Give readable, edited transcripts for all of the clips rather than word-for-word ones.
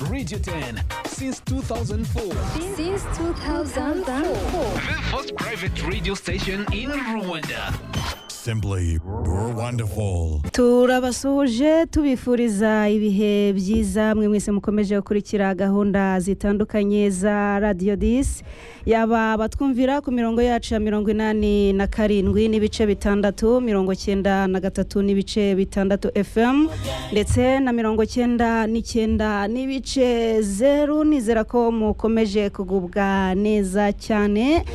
Radio 10 since 2004. Since 2004. The first private radio station in Rwanda. Simply wonderful. Turabasuhuje, tubifuriza ibihe byiza mwe mwese mukomeje gukurikira gahunda zitandukanye za Radiyo 10, yaba abatwumvira ku mirongo yacu ya 87.6, 93.6 FM ndetse na 99.0. Nizera ko mukomeje kugubwa neza cyane.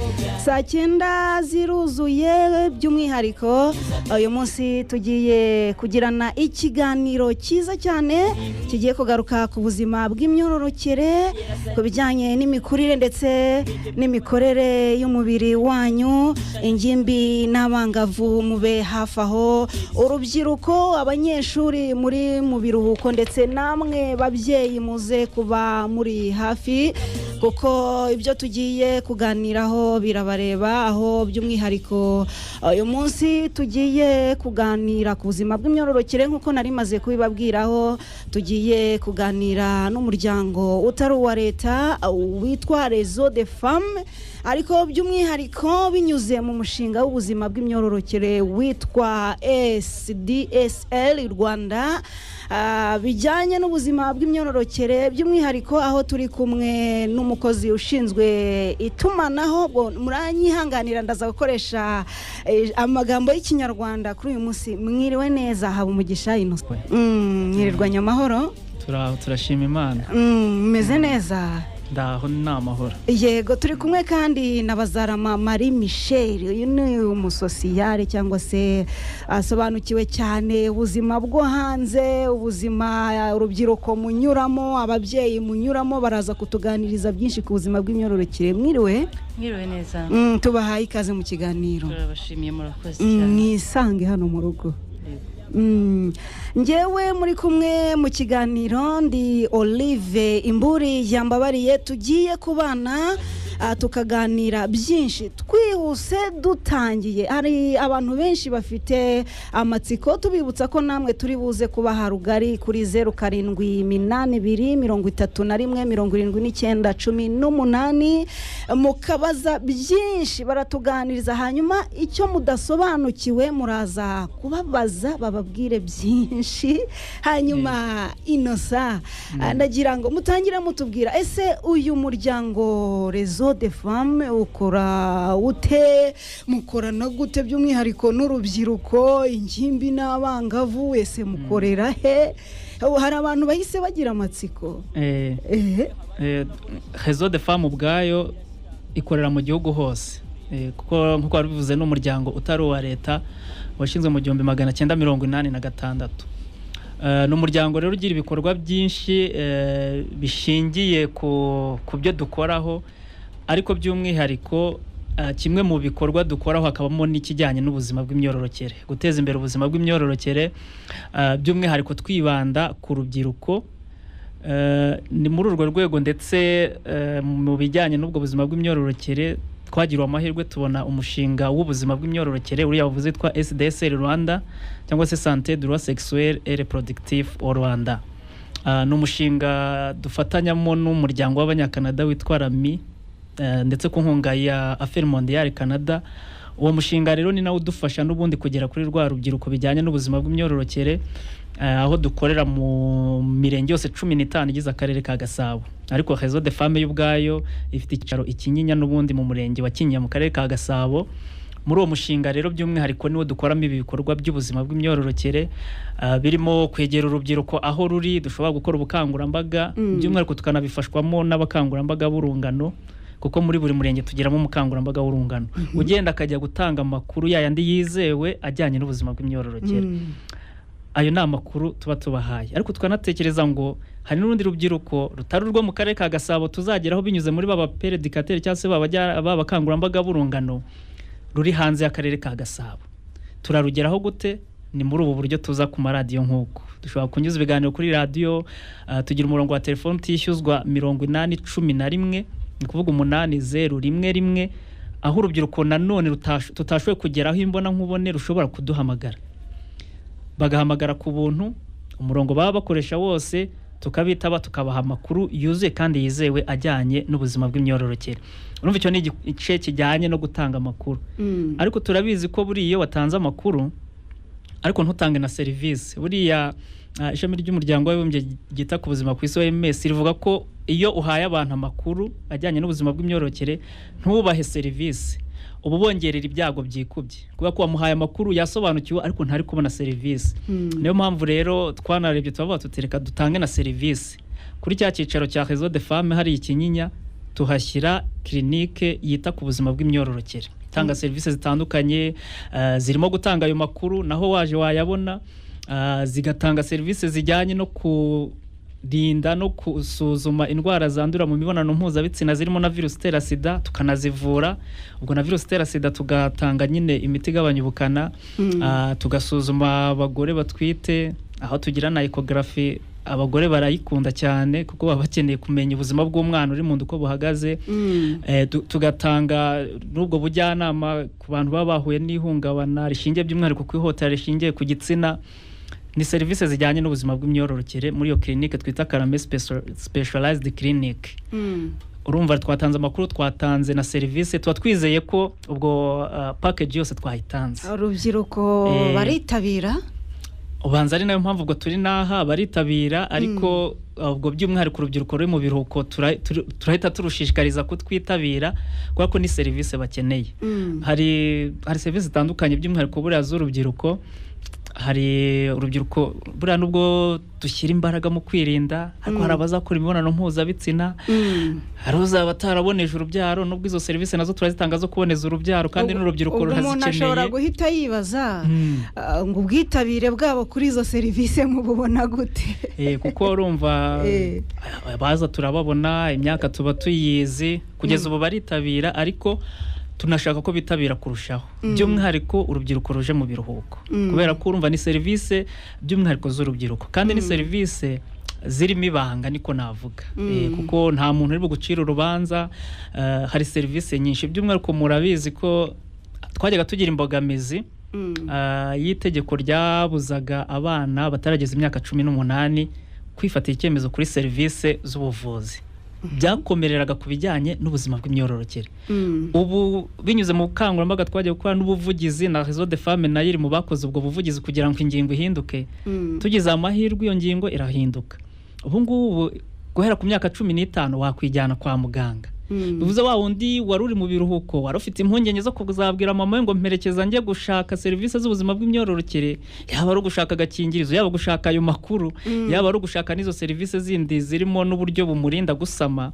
Saa 9 ziruzuye. By'umwihariko uyu munsi tugiye kugirana ikiganiro cyiza cyane kigiye kugaruka ku buzima bw'imyororokere, ku bijyanye n'imikurire ndetse n'imikorere y'umubiri wanyu. Ingimbi n'abangavu mube hafi aho, urubyiruko, abanyeshuri muri mu biruhuko, ndetse namwe babyeyi muze kuba muri hafi, kuko ibyo tugiye kuganiraho birabareba. Aho by'umwihariko uyu munsi tugiye kuganira ku buzima bw'imyororokere, nk'uko nari maze kubibabwiraho, tugiye kuganira n'umuryango utari uwa leta witwa Réseau de Femmes, ariko by'umwihariko binyuze mu mushinga w'ubuzima bw'imyororokere witwa SDSL Rwanda, bijyanye n'ubuzima bw'imyororokere by'umwihariko, aho turi kumwe n'umukozi ushinzwe itumanaho. Ubwo muranyihanganira, ndaza gukoresha amagambo y'Ikinyarwanda kuri uyu munsi. Mwiriwe neza, haba umugisha Innocent? Mwirirwanye amahoro? Turashima Imana. Meze neza. Ndaho, ni amahoro. Yego, turi kumwe kandi na Bazarama Marie Michel. Uyu ni umusosiyare cyangwa se asobanukiwe cyane ubuzima bwo hanze, ubuzima urubyiruko munyuramo, ababyeyi munyuramo. Baraza kutuganiriza byinshi ku buzima bw'imyororokere. Mwiriwe? Mwiriwe neza. Tubahaye ikaze mu kiganiro. Turabashimiye, murakoze cyane. Mwisange hano mu rugo. Njyewe muri kumwe mu kiganiro ndi Olive Imburi Yambabariye. Tugiye kubana, tukaganira byinshi. Twihuse dutangiye, hari abantu benshi bafite amatsiko. Tubibutsa ko namwe turi buze kubaha rugari kuri 0782317918, mukabaza byinshi, baratuganiriza, hanyuma icyo mudasobanukiwe muraza kubabaza bababwire byinshi. Hanyuma Inosa, ndagira ngo mutangire mutubwira: ese uyu muryango Réseau de Femmes ukora ute? Mukorana gute by'umwihariko n'urubyiruko, ingimbi n'abangavu? Ese mukorera he? Hari abantu bahise bagira amatsiko. Réseau de Femmes ubwayo ikorera mu gihugu hose, kuko nk'uko wabivuze ni umuryango utari uwa leta washinzwe mu 1986. Ni umuryango rero ugira ibikorwa byinshi bishingiye ku byo dukoraho, ariko by'umwihariko kimwe mu bikorwa dukoraho hakabamo n'ikijyanye n'ubuzima bw'imyororokere, guteza imbere ubuzima bw'imyororokere, by'umwihariko twibanda ku rubyiruko. Ni muri urwo rwego ndetse mu bijyanye n'ubwo buzima bw'imyororokere twagiriwe amahirwe tubona umushinga w'ubuzima bw'imyororokere uriya wavuze witwa SDSR Rwanda, cyangwa se Santé, Droit Sexuel et Reproductif au Rwanda. Ni umushinga dufatanyamo n'umuryango w'Abanyakanada witwa RAMI, ndetse ku nkunga ya Affaires Mondiales Canada. Uwo mushinga rero ni nawo udufasha n'ubundi kugera kuri rwa rubyiruko bijyanye n'ubuzima bw'imyororokere, aho dukorera mu mirenge yose 15 igize akarere ka Gasabo. Ariko Réseau de Femmes y'ubwayo ifite icyicaro i Kinyinya, n'ubundi mu murenge wa Kinyinya mu karere ka Gasabo. Muri uwo mushinga rero by'umwihariko niwo dukoramo ibi bikorwa by'ubuzima bw'imyororokere, birimo kwegera urubyiruko aho ruri, dushobora gukora ubukangurambaga, by'umwihariko tukanabifashwamo n'abakangurambaga b'urungano, kuko muri buri murenge tugiramo umukangurambaga w'urungano ugenda akajya gutanga amakuru yayandi yizewe ajyanye n'ubuzima bw'imyororokere. Ayo ni amakuru tuba tubahaye, ariko tukanatekereza ngo hari n'urundi rubyiruko rutari urwo mu karere ka Gasabo tuzageraho binyuze muri ba baperedikateri cyangwa se ba bakangurambaga b'urungano ruri hanze y'akarere ka Gasabo. Turarugeraho gute? Ni muri ubu buryo tuza ku maradiyo, nk'uko dushobora kunyuza ibiganiro kuri radiyo. Tugira umurongo wa telefoni utishyuzwa 8011, ni ukuvuga 8011, aho urubyiruko nanone tutashoboye kugeraho imbona nkubone rushobora kuduhamagara, bagahamagara ku buntu umurongo baba bakoresha wose. Tukabitaba, tukabaha amakuru yuzuye kandi yizewe ajyanye n'ubuzima bw'imyororokere. Urumva icyo ni igice kijyanye no gutanga amakuru. Ariko turabizi ko buriya iyo watanze amakuru ariko ntutange na serivisi, buriya ishami ry'umuryango w'abibumbye ryita ku buzima ku isi, OMS, rivuga ko iyo uhaye abantu amakuru ajyanye n'ubuzima bw'imyororokere ntubahe serivisi, uba ubongerera ibyago byikubye, kubera ko wamuhaye amakuru yasobanukiwe ariko ntari kubona serivisi. Niyo mpamvu rero twanarebye turavuga tuti reka dutange na serivisi. Kuri cya cyicaro cya Réseau de Femmes hari i Kinyinya, tuhashyira clinique yita ku buzima bw'imyororokere, itanga serivisi zitandukanye, zirimo gutanga ayo makuru naho waje wayabona, zigatanga serivisi zijyanye no kurinda no gusuzuma indwara zandurira mu mibonano mpuzabitsina, zirimo na virusi itera sida, tukanazivura. Ubwo na virusi itera sida tugatanga nyine imiti igabanya ubukana, tugasuzuma abagore batwite, aho tugira na échographie. Abagore barayikunda cyane kuko baba bakeneye kumenya ubuzima bw'umwana uri mu nda uko buhagaze. Tugatanga n'ubwo bujyanama ku bantu baba bahuye n'ihungabana rishingiye by'umwihariko ku ihohotera rishingiye ku gitsina. Ni serivisi zijyanye n'ubuzima bw'imyororokere muri iyo clinique twita Karame Specialized Clinic. Urumva twatanze amakuru, twatanze na serivisi, tuba twizeye ko ubwo package yose twayitanze. Urubyiruko baritabira? Ubanza ari nayo mpamvu ubwo turi n'aha. Baritabira, ariko ubwo by'umwihariko urubyiruko ruri mu biruhuko turahita turushishikariza kutwitabira, kubera ko ni serivisi bakeneye. Hari serivisi zitandukanye by'umwihariko buriya z'urubyiruko. Hari urubyiruko buriya nubwo dushyira imbaraga mu kwirinda, ariko hari abazakora imibonano mpuzabitsina, hari uzaba ataraboneje urubyaro, nubwo izo serivisi nazo turazitanga zo kuboneza urubyaro, kandi n'urubyiruko Ubwo umuntu ashobora rurazikeneye. guhita yibaza ngo ubwitabire bwabo kuri izo serivisi mububona gute? Kuko urumva abaza turababona, imyaka tuba tuyizi. Kugeza ubu baritabira, ariko tunashaka ko bitabira kurushaho, by'umwihariko urubyiruko ruje mu biruhuko, kubera ko urumva ni serivisi by'umwihariko z'urubyiruko, kandi ni serivisi zirimo ibanga, niko navuga. Kuko nta muntu uri bugucira urubanza. Hari serivisi nyinshi, by'umwihariko murabizi ko twajyaga tugira imbogamizi y'itegeko ryabuzaga abana batarageza imyaka 18 kwifatira icyemezo kuri serivisi z'ubuvuzi, byakomereraga ku bijyanye n'ubuzima bw'imyororokere. Ubu binyuze mu bukangurambaga twagiye gukora n'ubuvugizi, na Réseau de Femmes nayo iri mu bakoze ubwo buvugizi kugira ngo ingingo ihinduke, tugize amahirwe iyo ngingo irahinduka. Ubu ngubu guhera ku myaka 15 wakwijyana kwa muganga. Bivuze wa wundi wari uri mu biruhuko, wari ufite impungenge zo kuzabwira mama we ngo mperekeza njye gushaka serivisi z'ubuzima bw'imyororokere, yaba ari ugushaka agakingirizo, yaba gushaka ayo makuru, yaba ari ugushaka n'izo serivisi zindi zirimo n'uburyo bumurinda gusama,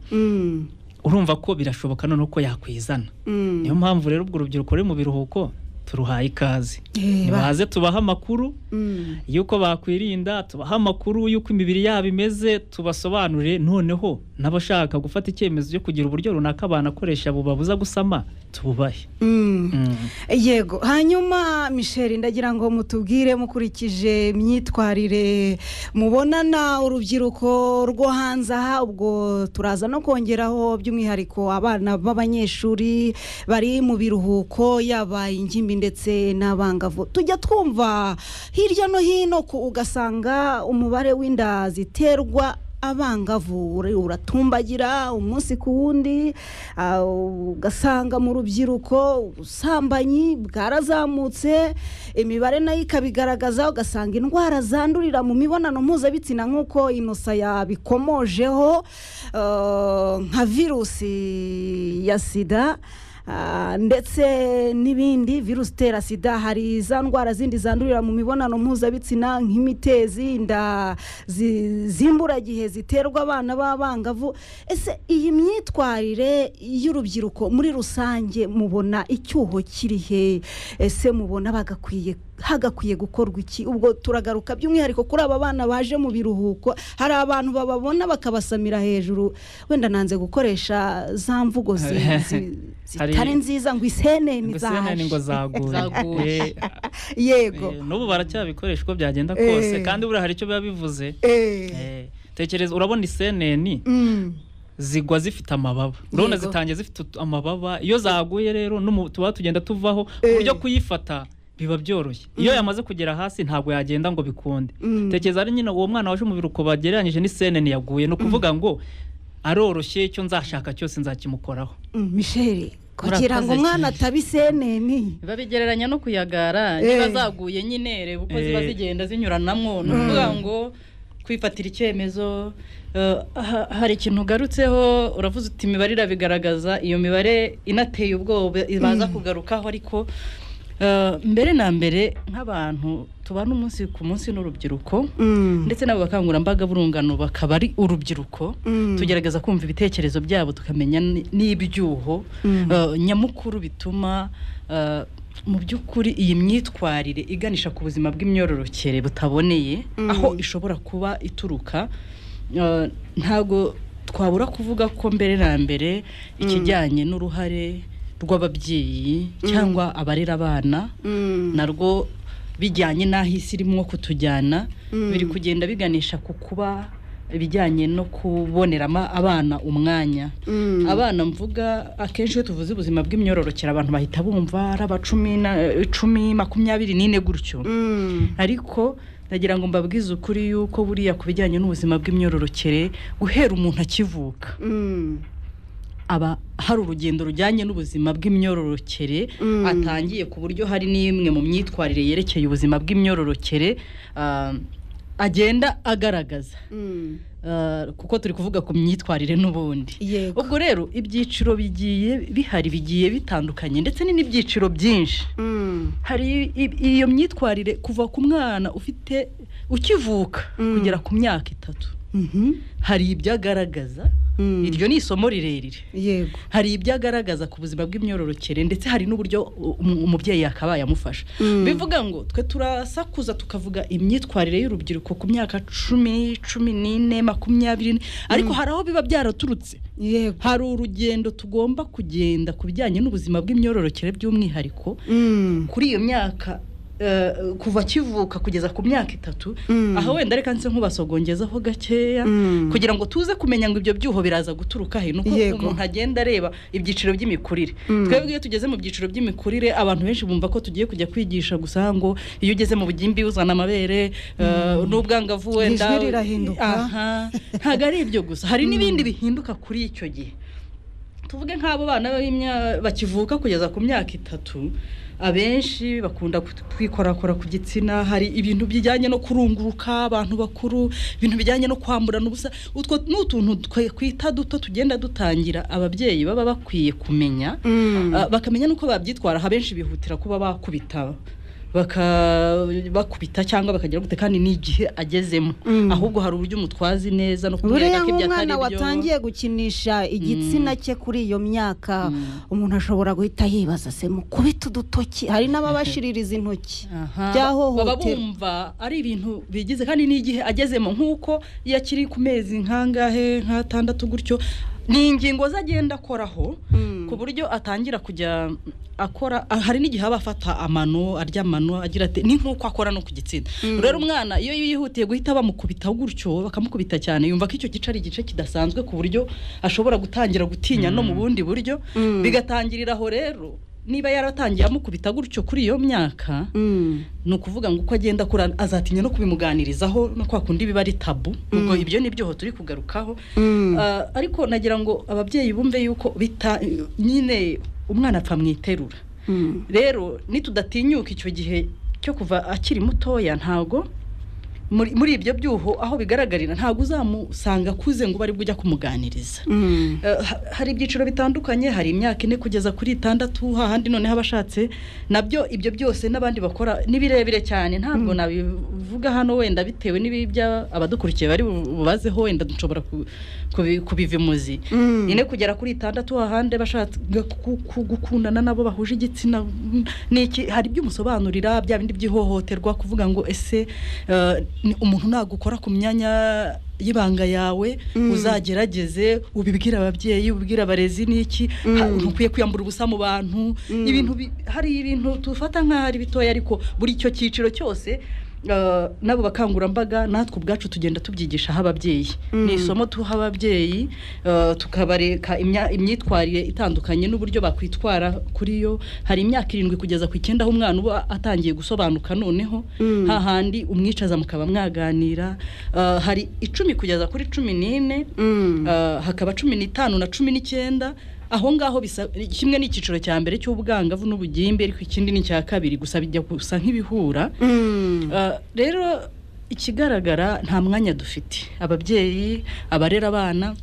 urumva ko birashoboka noneho ko yakwizana. Niyo mpamvu rero ubwo urubyiruko ruri mu biruhuko turuhaye ikaze. Nibaze tubahe amakuru y'uko bakwirinda, tubahe amakuru y'uko imibiri yabo imeze, tubasobanurire, noneho n'abashaka gufata icyemezo cyo kugira uburyo runaka banakoresha bubabuza gusama tububahe. Yego. Hanyuma Michel, ndagira ngo mutubwire, mukurikije imyitwarire mubonana urubyiruko rwo hanze aha, ubwo turaza no kongeraho by'umwihariko abana b'abanyeshuri bari mu biruhuko, yaba ingimbi ndetse n'abangavu, tujya twumva hirya no hino ugasanga umubare w'inda ziterwa abangavu uratumbagira umunsi ku wundi, ugasanga mu rubyiruko ubusambanyi bwarazamutse, imibare nayo ikabigaragaza, ugasanga indwara zandurira mu mibonano mpuzabitsina nk'uko Inosa yabikomojeho, nka virusi ya sida, ndetse n'ibindi, virusi itera sida, hari za ndwara zindi zandurira mu mibonano mpuzabitsina nk'imitezi, inda z'imburagihe ziterwa abana b'abangavu. Ese iyi myitwarire y'urubyiruko muri rusange mubona icyuho kiri he? Ese mubona hagakwiye gukorwa iki? Ubwo turagaruka by'umwihariko kuri aba bana baje mu biruhuko. Hari abantu bababona bakabasamira hejuru, wenda nanze gukoresha za mvugo zitari nziza, ngo iseneni Ngo iseneni ngo zaje. Zaguye. Zaguye. Yego. N'ubu baracyabikoresha uko byagenda kose, kandi buriya hari icyo biba bivuze. Tekereza, urabona iseneni zigwa zifite amababa, urabona zitangiye zifite amababa. Iyo zaguye rero tuba tugenda tuvaho, ku buryo kuyifata Biba byoroshye. Iyo yamaze kugera hasi ntabwo yagenda ngo bikunde. Tekereza ari nyine uwo mwana waje mu biruhuko bagereranyije n'isenene yaguye, ni ukuvuga ngo aroroshye, icyo nzashaka cyose nzakimukoraho. Michelle, kugira ngo Murakoze umwana cyane. ataba iseneni. Babigereranya no kuyagara. Niba zaguye nyine, reba uko ziba zigenda zinyuranamwo. Ni ukuvuga ngo kwifatira icyemezo, hari ikintu ugarutseho, uravuze uti imibare irabigaragaza. Iyo mibare inateye ubwoba ibaza kugarukaho, ariko mbere na mbere nk'abantu tubana umunsi ku munsi n'urubyiruko, ndetse n'abo bakangurambaga b'urungano bakaba ari urubyiruko, tugerageza kumva ibitekerezo byabo, tukamenya n'ibyuho nyamukuru bituma mu by'ukuri iyi myitwarire iganisha ku buzima bw'imyororokere butaboneye aho ishobora kuba ituruka. Ntabwo twabura kuvuga ko mbere na mbere ikijyanye n'uruhare rw'ababyeyi cyangwa abarera abana, narwo bijyanye n'aho isi irimo kutujyana, biri kugenda biganisha ku kuba ibijyanye no kuboneramo abana umwanya. Abana mvuga, akenshi iyo tuvuze ubuzima bw'imyororokere abantu bahita bumva ari abacumi na 10, 24 gutyo, ariko ndagira ngo mbabwize ukuri yuko buriya ku bijyanye n'ubuzima bw'imyororokere, guhera umuntu akivuka, aba hari urugendo rujyanye n'ubuzima bw'imyororokere atangiye, ku buryo hari n'imwe mu myitwarire yerekeye ubuzima bw'imyororokere agenda agaragaza. Kuko turi kuvuga ku myitwarire n'ubundi. Ubwo rero ibyiciro bigiye bihari, bigiye bitandukanye, ndetse ni n'ibyiciro byinshi. Hari iyo myitwarire kuva ku mwana ufite ukivuka kugera ku myaka 3, hari ibyo agaragaza. Iryo ni isomo rirerire. Hari ibyo agaragaza ku buzima bw'imyororokere, ndetse hari n'uburyo umubyeyi yakabaye amufasha. Bivuga ngo twe turasakuza tukavuga imyitwarire y'urubyiruko ku myaka 10, 14, 20, ariko hari aho biba byaraturutse. Hari urugendo tugomba kugenda ku bijyanye n'ubuzima bw'imyororokere, by'umwihariko kuri iyo myaka, kuva akivuka kugeza ku myaka 3. Aho wenda reka nse nkubasogongezaho gakeya kugira ngo tuze kumenya ngo ibyo byuho biraza guturuka he. Nuko umuntu agenda areba ibyiciro by'imikurire. Twebwe iyo tugeze mu byiciro by'imikurire, abantu benshi bumva ko tugiye kujya kwigisha gusa ngo iyo ugeze mu bugimbi uzana amabere, n'ubwangavu wenda Ijwi rirahinduka. Aha, ntabwo ari ibyo gusa, hari n'ibindi bihinduka kuri icyo gihe. Tuvuge nk'abo bana bakivuka kugeza ku myaka 3, abenshi bakunda kwikorakora ku gitsina. Hari ibintu bijyanye no kurunguruka abantu bakuru, ibintu bijyanye no kwamburana ubusa. Utwo ni utuntu twita duto tugenda dutangira, ababyeyi baba bakwiye kumenya, bakamenya n'uko babyitwara. Abenshi bihutira kuba bakubita, bakubita cyangwa bakagira gute, kandi n'igihe agezemo. Ahubwo hari uburyo umutwazi neza no Buriya kumwereka ko ibyo atari nk'umwana byo. watangiye gukinisha igitsina cye kuri iyo myaka, umuntu ashobora guhita yibaza se mukubita udutoki? Hari n'ababashiririza intoki. Aha, baba Byahohoterwa. bumva ari ibintu bigize, kandi n'igihe agezemo, nk'uko iyo akiri ku mezi nk'angahe, nk'atandatu gutyo, ni ingingo ze agenda akoraho, ku buryo atangira kujya akora. Hari n'igihe aba afata amano, arya amano, agira ati ni nk'uko akora no ku gitsina. Rero umwana iyo yihutiye guhita bamukubita gutyo, bakamukubita cyane, yumva ko icyo gice ari igice kidasanzwe, ku buryo ashobora gutangira gutinya no mu bundi buryo. Bigatangirira aho. Rero niba yaratangiye amukubita gutyo kuri iyo myaka, ni ukuvuga ngo uko agenda akura azatinya no kubimuganirizaho, no kwa kundi biba ari tabu. Ubwo ibyo ni byo turi kugarukaho. Ariko nagira ngo ababyeyi bumve yuko bita nyine umwana apfa mu iterura. Rero nitudatinyuka icyo gihe cyo kuva akiri mutoya, ntago muri ibyo byuho aho bigaragarira, ntabwo uzamusanga akuze ngo ube aribwo ujya kumuganiriza. Hari ibyiciro bitandukanye. Hari imyaka 4 kugeza kuri 6, hahandi noneho abashatse nabyo. Ibyo byose n'abandi bakora ni birebire cyane, ntabwo nabivuga hano wenda bitewe n'ibibya abadukurikiye bari bubazeho, wenda nshobora kubiva imuzi. 4 kugera kuri 6, hahandi abashatse gukundana nabo bahuje igitsina, n'iki, hari ibyo umusobanurira, bya bindi by'ihohoterwa, kuvuga ngo ese ni umuntu nagukora ku myanya y'ibanga yawe, uzagerageze ubibwire ababyeyi, ubibwire abarezi n'iki. Ntukwiye kwiyambura ubusa mu bantu. Ibintu hari ibintu tufata nk'aho ari bitoya, ariko buri icyo cyiciro cyose N'abo bakangurambaga natwe ubwacu tugenda tubyigisha aho ababyeyi, ni isomo tuha ababyeyi, tukabareka imyitwarire itandukanye n'uburyo bakwitwara kuri yo. Hari imyaka 7 kugeza ku 9 aho umwana uba atangiye gusobanuka, noneho hahandi umwicaza mukaba mwaganira. Hari 10 kugeza kuri 14, hakaba 15 na 19. Aho ngaho bisa kimwe n'icyiciro cya mbere cy'ubwangavu n'ubugimbi, ariko ikindi ni icya kabiri, gusa bijya gusa nk'ibihura. Rero ikigaragara nta mwanya dufite, ababyeyi abarera abana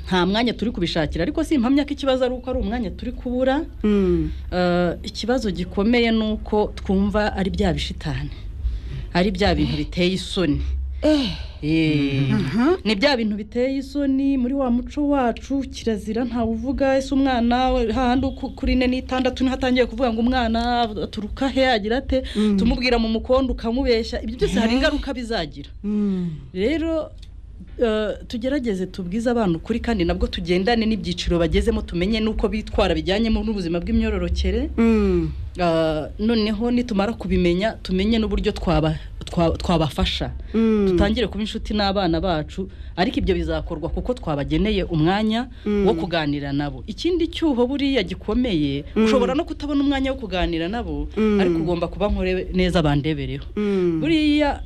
nta mwanya turi kubishakira, ariko si impamya ko ikibazo ari uko ari umwanya turi kubura. Ikibazo gikomeye ni uko twumva ari bya bishitani, ari bya bintu biteye isoni. Ni bya bintu biteye isoni muri wa muco wacu, kirazira ntawe uvuga ese umwana hahandi kuri 4 n'6 niho atangiye kuvuga ngo umwana aturuka he, agira ate, tumubwira mu mukondo ukamubeshya, ibyo byose hari ingaruka bizagira. Rero tugerageze tubwize abana ukuri, kandi nabwo tugendane n'ibyiciro bagezemo, tumenye n'uko bitwara bijyanye n'ubuzima bw'imyororokere. Noneho nitumara kubimenya tumenye n'uburyo twabafasha, tutangire kuba inshuti n'abana bacu, ariko ibyo bizakorwa kuko twabageneye umwanya wo kuganira nabo. Ikindi cyuho buriya gikomeye, ushobora no kutabona umwanya wo kuganira nabo, ariko ugomba kuba nkore neza bandebereho. Buriya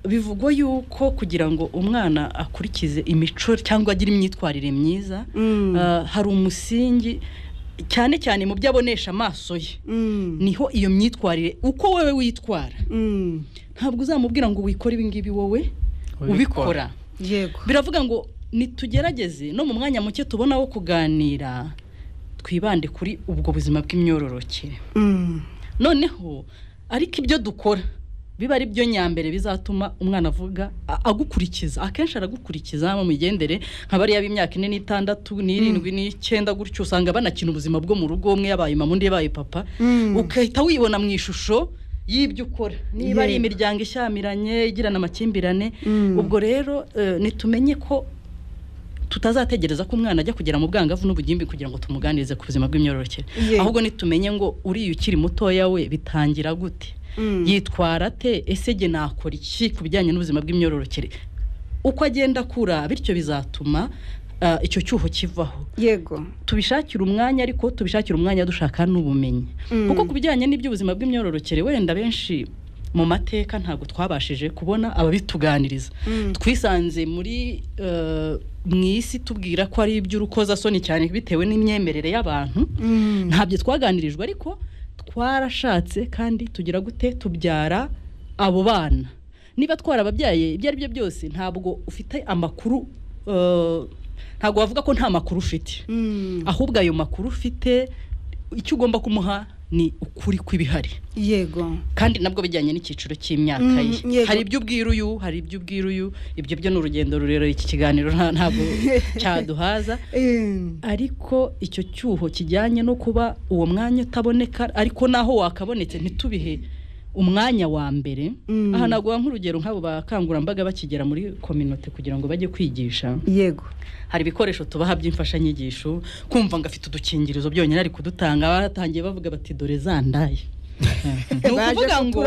bivugwa yuko kugira ngo umwana akurikize imico cyangwa agire imyitwarire myiza, hari umusingi cyane cyane mu byo abonesha amaso ye, niho iyo myitwarire uko wowe witwara. Ntabwo uzamubwira ngo wikore ibi ngibi wowe ubikora. Yego. Biravuga ngo nitugerageze no mu mwanya muke tubona wo kuganira, twibande kuri ubwo buzima bw'imyororokere. Noneho ariko ibyo dukora biba ari byo nyambere bizatuma umwana avuga agukurikiza. Akenshi aragukurikiza mu migendere, nka bariya b'imyaka 4 n'6 n'7 n'9 gutyo, usanga banakina ubuzima bwo mu rugo, umwe yabaye mama undi yabaye papa, ukahita wibona mu ishusho y'ibyo ukora, niba ari imiryango ishyamiranye igirana amakimbirane. Ubwo rero nitumenye ko tutazategereza ko umwana ajya kugera mu bwangavu n'ubugimbi kugira ngo tumuganirize ku buzima bw'imyororokere, ahubwo nitumenye ngo uriya ukiri mutoya we bitangira gute, yitwara ate, ese jye nakora iki ku bijyanye n'ubuzima bw'imyororokere uko agenda akura, bityo bizatuma icyo cyuho kivaho. Yego. Tubishakira umwanya, ariko tubishakira umwanya dushaka n'ubumenyi, kuko ku bijyanye n'iby'ubuzima bw'imyororokere wenda benshi mu mateka ntabwo twabashije kubona ababituganiriza. Twisanze muri mu isi tubwira ko ari iby'urukozasoni cyane bitewe n'imyemerere y'abantu, ntabyo twaganirijwe, ariko twarashatse kandi tugira gute, tubyara abo bana. Niba twarababyaye ibyo ari byo byose ntabwo ufite amakuru, ntabwo wavuga ko nta makuru ufite, ahubwo ayo makuru ufite icyo ugomba kumuha ni ukuri kw'ibihari. Yego. Kandi nabwo bijyanye n'icyiciro cy'imyaka ye. Hari ibyo ubwira uyu, hari ibyo ubwira uyu, ibyo byo ni urugendo rurerure, iki kiganiro ntabwo cyaduhaza. Ariko icyo cyuho kijyanye no kuba uwo mwanya utaboneka, ariko naho wakabonetse ntitubihe umwanya wa mbere. Aha naguha nk'urugero nk'abo bakangurambaga bakigera muri kominote kugira ngo bajye kwigisha. Yego. Hari ibikoresho tubaha by'imfashanyigisho, kumva ngo afite udukingirizo byonyine ari kudutanga, batangiye bavuga bati dore zandaye. Ni ukuvuga ngo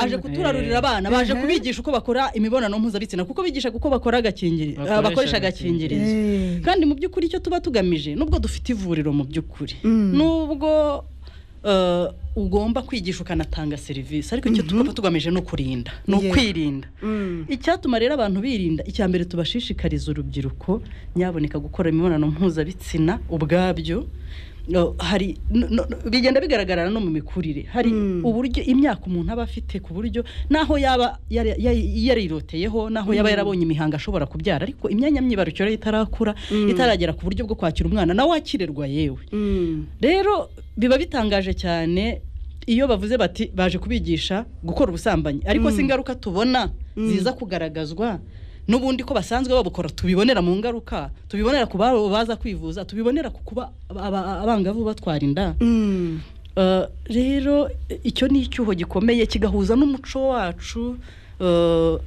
aje kuturarurira abana, baje kubigisha uko bakora imibonano mpuzabitsina, kuko bigisha uko bakora agakingirizo, bakoresha agakingirizo. Kandi mu by'ukuri icyo tuba tugamije, nubwo dufite ivuriro mu by'ukuri, nubwo ugomba kwigisha ukanatanga serivisi, ariko icyo tuba tugamije ni ukurinda, ni ukwirinda. Icyatuma rero abantu birinda, icya mbere tubashishikariza urubyiruko nyaboneka gukora imibonano mpuzabitsina ubwabyo. Hari bigenda bigaragara no mu mikurire, hari uburyo imyaka umuntu aba afite ku buryo naho yaba yariroteyeho, naho yaba yarabonye imihango ashobora kubyara, ariko imyanya myibarukiro itarakura, itaragera ku buryo bwo kwakira umwana nawe akirerwa yewe. Rero biba bitangaje cyane iyo bavuze bati baje kubigisha gukora ubusambanyi, ariko si ingaruka tubona ziza kugaragazwa n'ubundi ko basanzwe babukora, tubibonera mu ngaruka, tubibonera ku babo baza kwivuza, tubibonera ku kuba abangavu batwara inda. Rero icyo ni icyuho gikomeye kigahuza n'umuco wacu,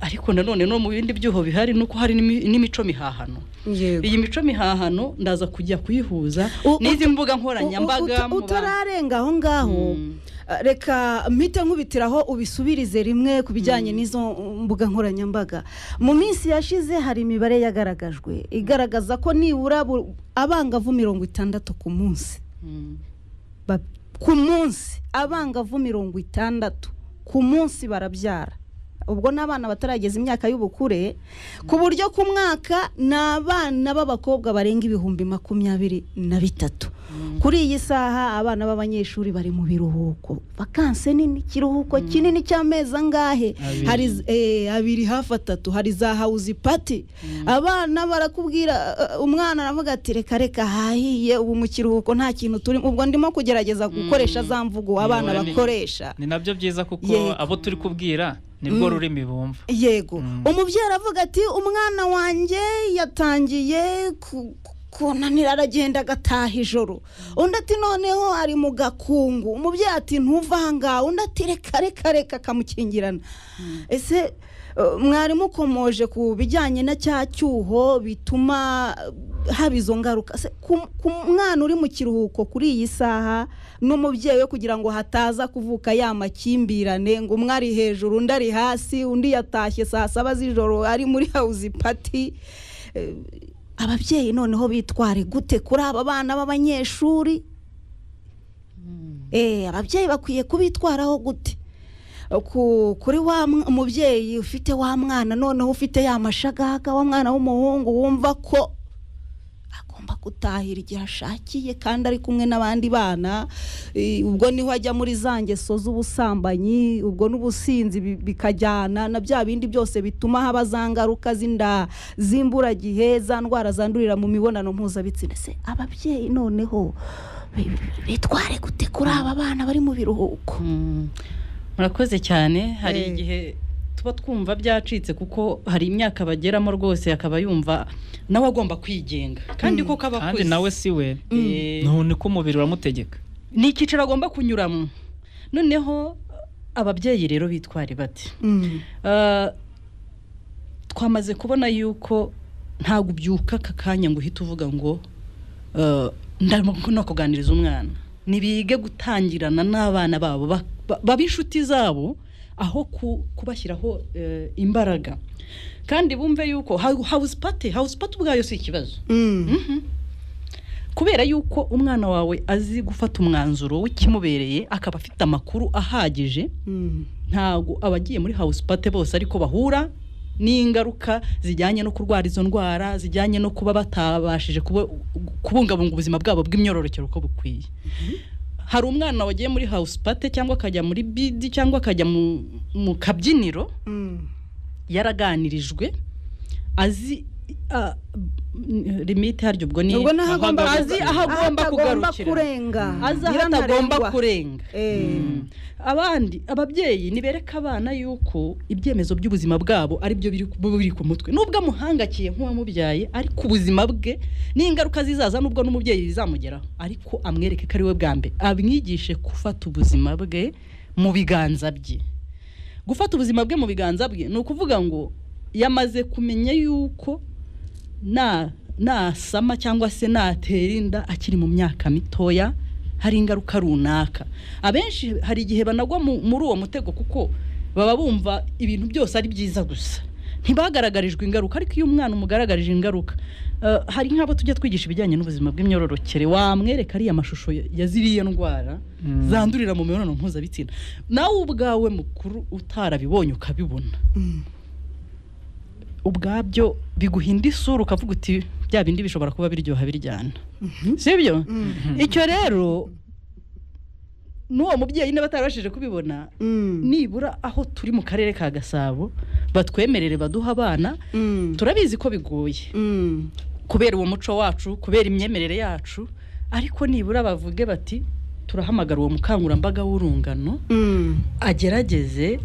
ariko nanone no mu bindi byuho bihari nuko hari n'imico mihahano. Iyi mico mihahano ndaza kujya kuyihuza n'izi mbuga nkoranyambaga. Utararenga aho ngaho, Reka mpite nkubitiraho ubisubirize rimwe ku bijyanye n'izo mbuga nkoranyambaga. Mu minsi yashize hari imibare yagaragajwe igaragaza ko nibura abangavu 60 ku munsi, ku munsi abangavu 60 ku munsi barabyara. Ubwo n'abana batarageza imyaka y'ubukure, ku buryo ku mwaka ni abana b'abakobwa barenga 23,000. Kuri iyi saha abana b'abanyeshuri bari mu biruhuko, vakanse nini, ikiruhuko kinini cy'amezi angahe? Hari 2 hafi 3. Hari za house party, abana barakubwira, umwana aravuga ati reka reka hahiye, ubu mu kiruhuko nta kintu turimo. Ubwo ndimo kugerageza gukoresha za mvugo abana bakoresha. Ni nabyo byiza kuko abo turi kubwira nibwo rurimi bumva. Yego. Umubyeyi aravuga ati umwana wanjye yatangiye kunanira, aragenda agataha ijoro. Undi ati noneho ari mu gakungu. Umubyeyi ati ntuva aha ngaha. Undi ati reka reka reka, akamukingirana. Ese mwarimu ukomoje ku bijyanye na cya cyuho bituma haba izo ngaruka ku mwana uri mu kiruhuko kuri iyi saha n'umubyeyi we, kugira ngo hataza kuvuka ya makimbirane ngo umwe ari hejuru undi ari hasi, undi yatashye saa 7 z'ijoro ari muri house party. Ababyeyi noneho bitware gute kuri aba bana b'abanyeshuri? Ababyeyi bakwiye kubitwaraho gute kuri wa mubyeyi ufite wa mwana noneho ufite ya mashagaga, wa mwana w'umuhungu wumva ko agomba gutahira igihe ashakiye kandi ari kumwe n'abandi bana? Ubwo niho ajya muri za ngeso z'ubusambanyi, ubwo n'ubusinzi bikajyana na bya bindi byose bituma haba za ngaruka z'inda z'imburagihe, za ndwara zandurira mu mibonano mpuzabitsina. Se ababyeyi noneho bitware gute kuri aba bana bari mu biruhuko? Murakoze cyane. Hari igihe tuba twumva byacitse kuko hari imyaka bageramo rwose akaba yumva nawe agomba kwigenga, kandi koko aba akuze, kandi nawe si we, none ko umubiri uramutegeka, ni icyiciro agomba kunyuramo. Noneho ababyeyi rero bitware bate? Twamaze kubona yuko ntabwo ubyuka aka kanya ngo uhite uvuga ngo no kuganiriza umwana. Nibige gutangirana n'abana babo, babe inshuti zabo aho kubashyiraho imbaraga, kandi bumve yuko house party ubwayo si ikibazo. Kubera yuko umwana wawe azi gufata umwanzuro w'ikimubereye, akaba afite amakuru ahagije, ntabwo abagiye muri house party bose ariko bahura n'ingaruka zijyanye no kurwara izo ndwara, zijyanye no kuba batabashije kubungabunga ubuzima bwabo bw'imyororokere uko bukwiye. Hari umwana wagiye muri house party cyangwa akajya muri bidi cyangwa akajya mu kabyiniro, yaraganirijwe, azi limite haryo, ubwo ni azi aho agomba kugarukira, azi aho atagomba kurenga. Abandi ababyeyi nibereka abana yuko ibyemezo by'ubuzima bwabo ari byo biri ku mutwe, nubwo amuhangakiye nk'uwamubyaye, ariko ubuzima bwe n'ingaruka zizaza nubwo n'umubyeyi bizamugeraho, ariko amwereke ko ari we bwa mbere, amwigishe gufata ubuzima bwe mu biganza bye. Gufata ubuzima bwe mu biganza bwe ni ukuvuga ngo yamaze kumenya yuko nasama cyangwa se natera inda akiri mu myaka mitoya hari ingaruka runaka. Abenshi hari igihe banagwa muri uwo mutego kuko baba bumva ibintu byose ari byiza gusa, ntibagaragarijwe ingaruka. Ariko iyo umwana umugaragarije ingaruka, hari nk'abo tujya twigisha ibijyanye n'ubuzima bw'imyororokere, wamwereka ariya mashusho ya ziriya ndwara zandurira mu mibonano mpuzabitsina, nawe ubwawe mukuru utarabibonye ukabibona, ubwabyo biguhinda isura ukavuga uti bya bindi bishobora kuba biryoha biryana, sibyo? Icyo rero n'uwo mubyeyi niba atarabashije kubibona, nibura aho turi mu karere ka Gasabo batwemerere baduha abana. Turabizi ko bigoye kubera uwo muco wacu, kubera imyemerere yacu, ariko nibura bavuge bati turahamagara uwo mukangurambaga w'urungano agerageze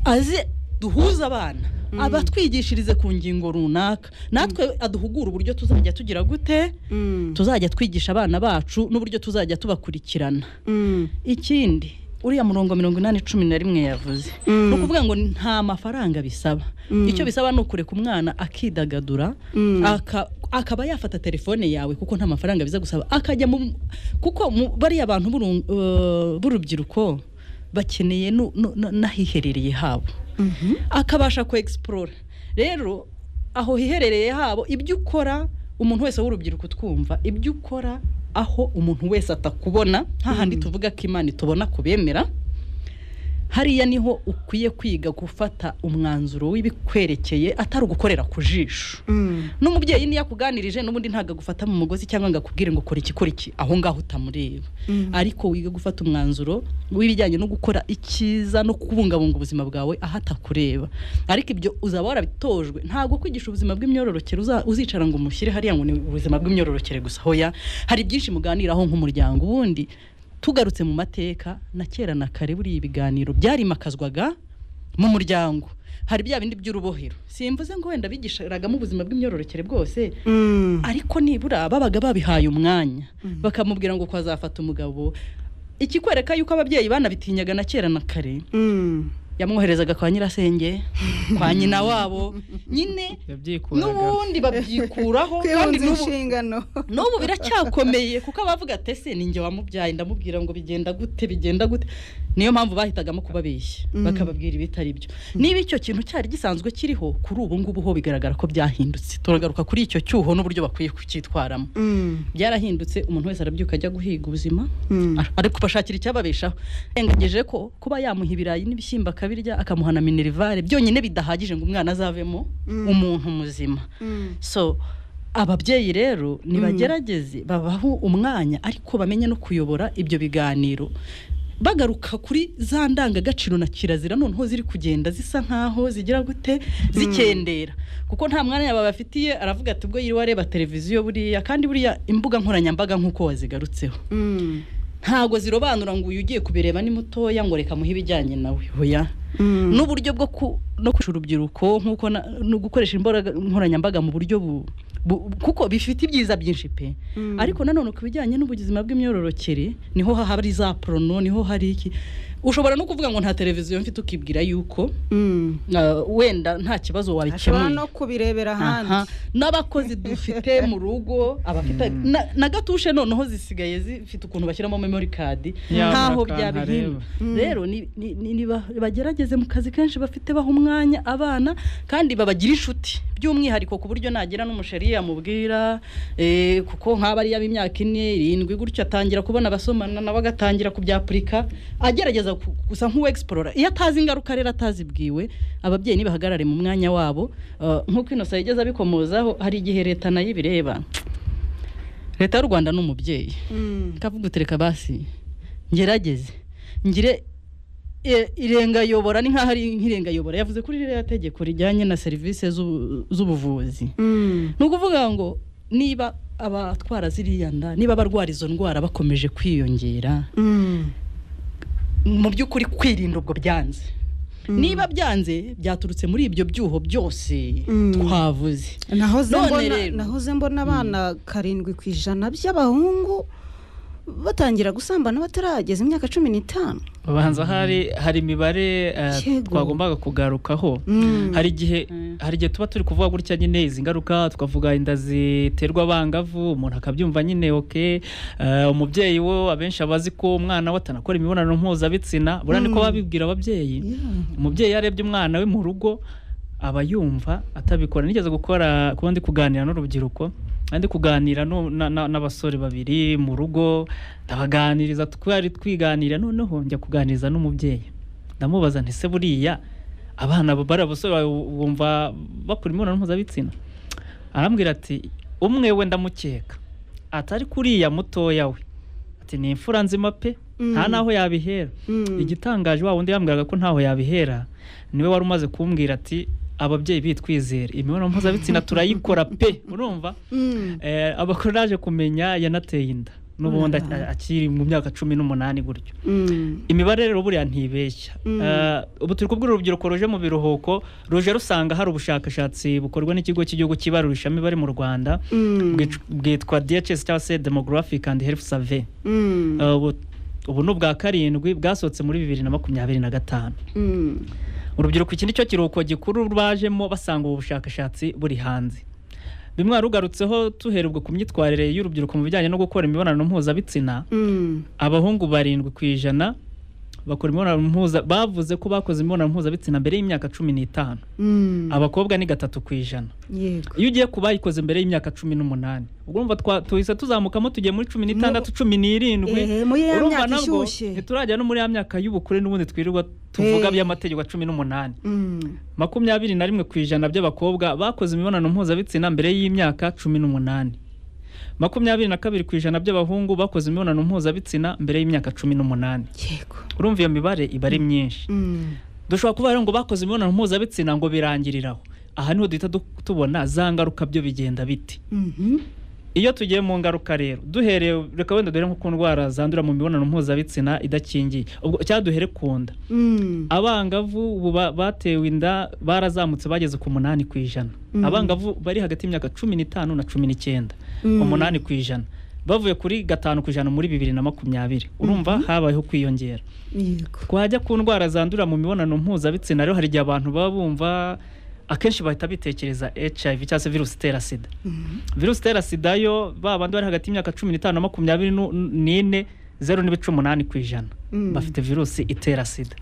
aze duhuze abana, abatwigishirize ku ngingo runaka, natwe aduhugura uburyo tuzajya tugira gute, tuzajya twigisha abana bacu n'uburyo tuzajya tubakurikirana. Ikindi Uriya murongo 8011 yavuze, ni ukuvuga ngo nta mafaranga bisaba. Icyo bisaba ni ukureka umwana akidagadura, akaba yafata telefone yawe, kuko nta mafaranga biza gusaba, akajya mu, kuko bariya bantu b'urubyiruko bakeneye n'ahiherereye habo, akabasha ku explore. Rero aho hiherereye habo, ibyo ukora, umuntu wese w'urubyiruko twumva, ibyo ukora aho umuntu wese atakubona, hahandi tuvuga ko Imana itubona kubemera, hariya niho ukwiye kwiga gufata umwanzuro w'ibikwerekeye, atari ugukorera ku jisho. N'umubyeyi niyo akuganirije, n'ubundi ntabwo agufata mu mugozi cyangwa ngo akubwire ngo kora iki, kora iki, aho ngaho utamureba. Ariko wiga gufata umwanzuro w'ibijyanye no gukora icyiza no kubungabunga ubuzima bwawe aho atakureba. Ariko ibyo uzaba warabitojwe. Ntabwo kwigisha ubuzima bw'imyororokere uzicara ngo umushyire hariya ngo ni ubuzima bw'imyororokere gusa. Hoya, hari byinshi muganiraho nk'umuryango. Ubundi tugarutse mu mateka na kera na kare, buriya ibiganiro byarimakazwaga mu muryango. Hari bya bindi by'urubohero, simvuze ngo wenda bigisharagamo ubuzima bw'imyororokere bwose, ariko nibura babaga babihaye umwanya, bakamubwira ngo ko azafata umugabo. Ikikwereka yuko ababyeyi banabitinyaga na kera na kare, yamwoherezaga kwa nyirasenge, kwa nyina wabo nyine. Yabyikuraga. N'ubundi babyikuraho kandi Kwihunza n'ubu inshingano. N'ubu biracyakomeye, kuko abavuga ati: "Ese ni njye wamubyaye, ndamubwira ngo bigenda gute, bigenda gute?" Niyo mpamvu bahitagamo kubabeshya, bakababwira ibitari byo. Niba icyo kintu cyari gisanzwe kiriho, kuri ubu ngubu ho bigaragara ko byahindutse. Turagaruka kuri icyo cyuho n'uburyo bakwiye kucyitwaramo. Byarahindutse, umuntu wese arabyuka ajya guhiga ubuzima, ariko bashakira icyababeshaho, yengagije ko kuba yamuha ibirayi n'ibishyimbo akabirya, akamuha na minerval byonyine bidahagije ngo umwana azavemo umuntu muzima. So ababyeyi rero nibagerageze babaho umwanya, ariko bamenye no kuyobora ibyo biganiro, bagaruka kuri za ndangagaciro na kirazira noneho ziri kugenda zisa nkaho zigira gute, zikendera, kuko nta mwanya babafitiye. Aravuga ati ubwo yiriwe areba televiziyo buriya, kandi buriya imbuga nkoranyambaga nk'uko wazigarutseho, ntabwo zirobanura ngo uyu ugiye kubireba ni mutoya, ngo reka muhe ibijyanye nawe. Hoya, n'uburyo bwo no kurusha urubyiruko nk'uko no gukoresha imbuga nkoranyambaga mu buryo kuko bifite ibyiza byinshi pe, ariko nanone ku bijyanye n'ubuzima bw'imyororokere niho hari za porno, niho hari iki. Ushobora no kuvuga ngo nta televiziyo mfite, ukibwira yuko wenda nta kibazo Ashobora wabikemuye. no kubirebera Aha. ahandi. N'abakozi dufite mu rugo, abafite na gatushe noneho zisigaye zifite ukuntu bashyiramo memory card, Yabura ntaho akantu byabihindura. areba. Rero bagerageze mu kazi kenshi bafite baha umwanya abana, kandi babagira inshuti by'umwihariko, ku buryo nagira n'umusheri yamubwira, kuko nk'aba ari ab'imyaka 4, 7 gutyo, atangira kubona abasomana, nawe agatangira kubyapurika, agerageza gusa nk'uwexplora iyo atazi ingaruka. Rero atazibwiwe, ababyeyi nibahagarare mu mwanya wabo. Nk'uko Innocent yigeze abikomozaho, hari igihe leta nayo ibireba. Leta y'u Rwanda ni umubyeyi, ikavuga uti: "Reka basi ngerageze ngire irengayobora." Ni nk'aho ari nk'irengayobora yavuze kuri ririya tegeko rijyanye na serivisi z'ubuvuzi. Ni ukuvuga ngo niba abatwara ziriya nda, niba abarwara izo ndwara bakomeje kwiyongera, mu by'ukuri kwirinda ubwo byanze, niba byanze byaturutse muri ibyo byuho byose twavuze. Nahoze None mbona rero- nahoze mbona abana 7% by'abahungu batangira gusambana batarageza imyaka 15. Babanza hari imibare Yego. twagombaga kugarukaho. Hari igihe tuba turi kuvuga gutya nyine izi ngaruka, tukavuga inda ziterwa abangavu, umuntu akabyumva nyine, okay. Umubyeyi wo abenshi aba azi ko umwana we atanakora imibonano mpuzabitsina. Buriya niko babibwira ababyeyi. Umubyeyi iyo arebye umwana we mu rugo aba yumva atabikora. Nigeze gukora kuba ndi kuganira n'urubyiruko, ndi kuganira n'abasore babiri mu rugo, ndabaganiriza, twari twiganira, noneho njya kuganiriza n'umubyeyi, ndamubaza nti: "Se buriya abana bari abasore bawe wumva bakora imibonano mpuzabitsina?" Arambwira ati: "Umwe we ndamukeka, atari kuriya mutoya we," ati: "Ni imfura nzima pe, nta naho yabihera." Igitangaje, wa wundi yambwiraga ko ntaho yabihera niwe wari umaze kumbwira ati: "Ababyeyi bitwizere, imibonano mpuzabitsina turayikora pe." Urumva, amakuru naje kumenya yanateye inda n'ubundi akiri mu myaka 18 gutyo. Imibare rero buriya ntibeshya. Ubu turi kubwira urubyiruko ruje mu biruhuko, ruje rusanga hari ubushakashatsi bukorwa n'ikigo cy'igihugu cy'ibarurishamibare mu Rwanda, bwitwa DHS cyangwa se Demographic and Health Survey. Ubu Ubu ni ubwa karindwi bwasohotse muri 2025. Urubyiruko iki nicyo kiruhuko gikuru bajemo basanga ubu bushakashatsi buri hanze. Bimwe warugarutseho tuhera ubwo ku myitwarire y'urubyiruko mu bijyanye no gukora imibonano mpuzabitsina. Abahungu 7% bakora imibonano mpuza bavuze ko bakoze imibonano mpuzabitsina mbere y'imyaka 15. Abakobwa ni 3%. Yego. Iyo ugiye ku bayikoze mbere y'imyaka 18, ubwo urumva tuhise tuzamukamo tugiye muri 16, 17. Ehe, muri ya Urumva myaka nabwo ishyushye. ntiturajya no muri ya myaka y'ubukure n'ubundi twirirwa tuvuga by'amategeko ya 18. 21% by'abakobwa bakoze imibonano mpuzabitsina mbere y'imyaka 18. 22% by'abahungu bakoze imibonano mpuzabitsina mbere y'imyaka 18. Yego. Urumva iyo mibare iba ari myinshi. Dushobora kuvuga rero ngo bakoze imibonano mpuzabitsina ngo birangiriraho. Aha niho duhita tubona za ngaruka byo bigenda biti. Iyo tugiye mu ngaruka rero, duhereye reka wenda duhere nko ku ndwara zandurira mu mibonano mpuzabitsina idakingiye, ubwo cyangwa duhere ku nda. Abangavu ubu batewe inda barazamutse bageze ku 8%. Abangavu bari hagati y'imyaka 15 na 19, 8%, bavuye kuri 5% muri 2020. Urumva habayeho kwiyongera. Yego. Twajya ku ndwara zandurira mu mibonano mpuzabitsina rero, hari igihe abantu baba bumva akenshi bahita bitekereza HIV cyangwa se virusi itera sida. Virusi itera sida yo ba bandi bari hagati y'imyaka 15 na 24, 0.8% bafite virusi itera sida.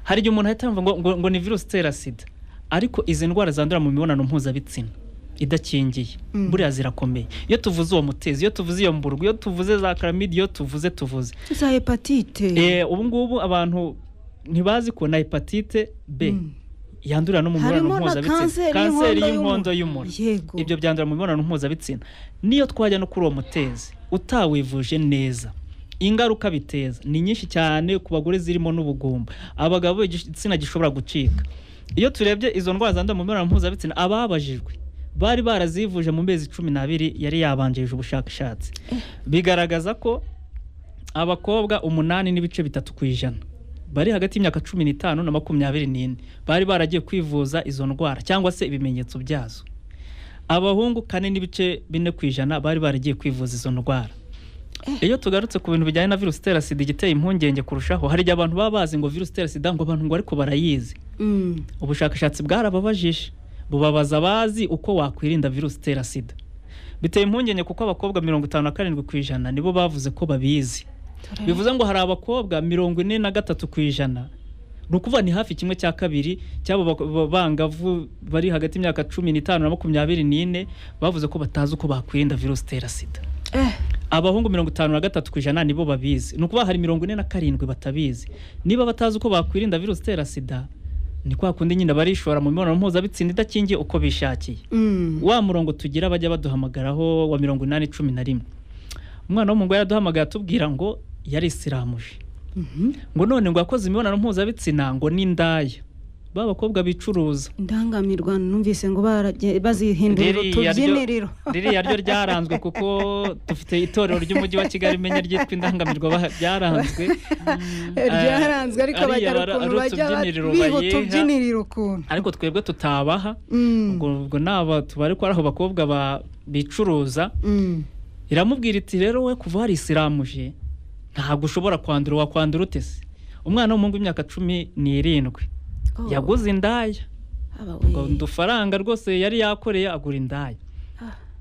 Hari igihe umuntu ahita yumva ngo ni virusi itera sida, ariko izi ndwara zandurira mu mibonano mpuzabitsina idakingiye buriya zirakomeye. Iyo tuvuze uwo mutezi, iyo tuvuze iyo mburugu, iyo tuvuze za karamidi, iyo tuvuze Za hepatite. Ubu ngubu abantu ntibazi ko na hepatite B yandurira no mu mibonano Harimo na mpuzabitsina, kanseri kanseri y'inkondo y'inkondo y'umura. Yego. Ibyo byandurira mu mibonano mpuzabitsina. Niyo twajya no kuri uwo mutezi utawivuje neza, ingaruka biteza ni nyinshi cyane ku bagore, zirimo n'ubugumba, abagabo igitsina gishobora gucika. Iyo turebye izo ndwara zandurira mu mibonano mpuzabitsina, ababajijwe bari barazivuje mu mezi 12 yari yabanjirije ubushakashatsi, bigaragaza ko abakobwa 8.3% bari hagati y'imyaka 15 na 24 bari baragiye kwivuza izo ndwara cyangwa se ibimenyetso byazo. Abahungu 4.4% bari baragiye kwivuza izo ndwara. Iyo tugarutse ku bintu bijyanye na virusi itera sida, igiteye impungenge kurushaho, hari igihe abantu baba bazi ngo virusi itera sida, ngo abantu ngo ariko barayizi. Ubushakashatsi bwarababajije, bubabaza abazi uko wakwirinda virusi itera sida. Biteye impungenge kuko abakobwa 57% nibo bavuze ko babizi. Bivuze ngo hari abakobwa 43%, ni ukuvuga ni hafi 1/2 cy'abo bangavu bari hagati y'imyaka 15 na 24 bavuze ko batazi uko bakwirinda virusi itera sida. Abahungu 53% nibo babizi, ni ukuvuga hari 47 batabizi. Niba batazi uko bakwirinda virusi itera sida, ni kwa kundi nyine barishora mu mibonano mpuzabitsina idakingiye uko bishakiye. Wa murongo tugira bajya baduhamagaraho wa 8011, umwana w'umuhungu yaraduhamagaye atubwira ngo yarisiramuje, ngo none ngo yakoze imibonano mpuzabitsina ngo n'indaya, ba bakobwa bicuruza. Indangamirwa numvise ngo bazihindurira utubyiniriro. Ririya ryo ryaranzwe kuko dufite itorero ry'umujyi wa Kigali menya ryitwa indangamirwa, byaranzwe. Ryaranzwe ariko Ariya bagira ukuntu ari bajya utubyiniriro biha bayiha. utubyiniriro ukuntu. Ariko twebwe tutabaha, ubwo naba tubari ko ari aho bakobwa bicuruza. Iramubwira iti rero we kuva warisiramuje ntabwo ushobora kwandura, wakwandura ute se? Umwana w'umuhungu w'imyaka 17 yaguze indaya, ngo udufaranga rwose yari yakoreye agura indaya.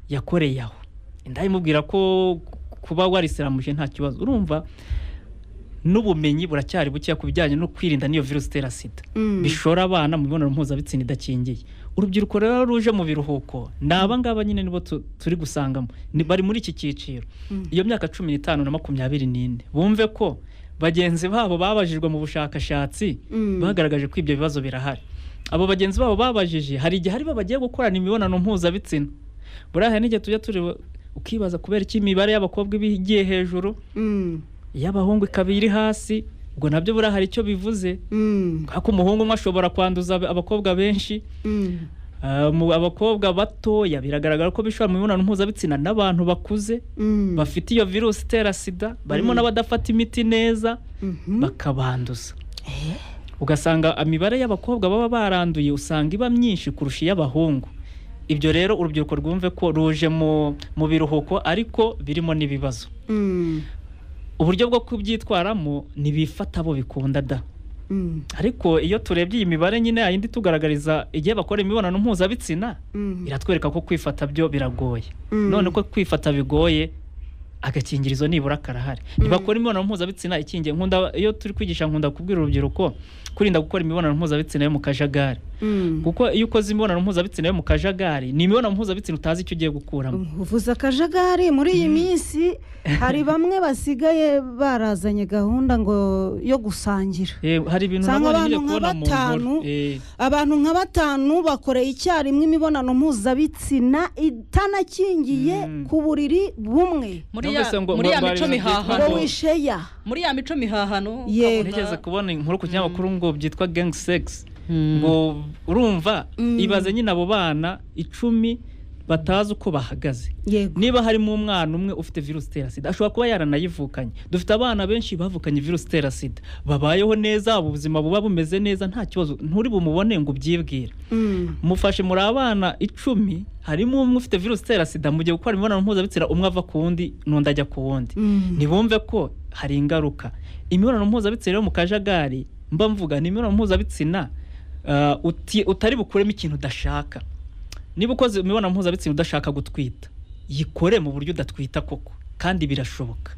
Yakoreye aho indaya imubwira ko kuba warisiramuje nta kibazo. Urumva n'ubumenyi buracyari bukeya ku bijyanye no kwirinda n'iyo virusi itera sida, bishora abana mu mibonano mpuzabitsina idakingiye. Urubyiruko rero ruje mu biruhuko ni aba ngaba nyine nibo turi gusangamo, bari muri iki cyiciro, iyo myaka 15 na 24. Bumve ko bagenzi babo babajijwe mu bushakashatsi bagaragaje ko ibyo bibazo birahari. Abo bagenzi babo babajije, hari igihe aribo bagiye gukorana imibonano mpuzabitsina. Buriya hari n'igihe tujya tureba ukibaza kubera iki imibare y'abakobwa iba igiye hejuru, iy'abahungu ikaba iri hasi. Ubwo nabyo buriya hari icyo bivuze, ariko umuhungu umwe ashobora kwanduza abakobwa benshi. Abakobwa batoya biragaragara ko bishora mu mibonano mpuzabitsina n'abantu bakuze bafite iyo virusi itera sida, barimo n'abadafata imiti neza bakabanduza. Ugasanga imibare y'abakobwa baba baranduye usanga iba myinshi kurusha iy'abahungu. Ibyo rero urubyiruko rwumve ko ruje mu biruhuko ariko birimo n'ibibazo. Uburyo bwo kubyitwaramo ntibifata abo bikunda da. Ariko iyo turebye iyi mibare nyine yindi tugaragariza igihe bakora imibonano mpuzabitsina, iratwereka ko kwifata byo biragoye. None ko kwifata bigoye, agakingirizo nibura karahari, ntibakora imibonano mpuzabitsina ikingiye. Nkunda iyo turi kwigisha, nkunda kubwira urubyiruko kwirinda gukora imibonano mpuzabitsina yo mu kajagari, kuko iyo ukoze imibonano mpuzabitsina yo mu kajagari, ni imibonano mpuzabitsina utazi icyo ugiye gukuramo. Uvuze akajagari, muri iyi minsi hari bamwe basigaye barazanye gahunda ngo yo gusangira. Hari ibintu Usanga nabonye abantu nyine nka kubona mu nkuru. batanu, abantu nka batanu bakoreye icyarimwe imibonano mpuzabitsina itanakingiye ku buriri bumwe. Muri ya Numvise muri ya ngo mico hari ibintu mihahano. byitwa Ngo wisheya. Muri ya mico mihahano. Yego. Nigeze kubona inkuru ku kinyamakuru ngo byitwa gang sex, ngo urumva, ibaze nyine abo bana 10 batazi uko bahagaze. Niba harimo umwana umwe ufite virusi itera sida, ashobora kuba yaranayivukanye. Dufite abana benshi bavukanye virusi itera sida babayeho neza, ubuzima buba bumeze neza, nta kibazo, nturi bumubone ngo ubyibwire. Mufashe muri abana 10, harimo umwe ufite virusi itera sida, mugiye gukora imibonano mpuzabitsina, umwe ava ku wundi n'undi ajya ku wundi. Ntibumve ko hari ingaruka. Imibonano mpuzabitsina yo mu kajagari mba mvuga ni imibonano mpuzabitsina utari bukuremo ikintu udashaka. Niba ukoze imibonano mpuzabitsina udashaka gutwita, yikore mu buryo udatwita koko, kandi birashoboka.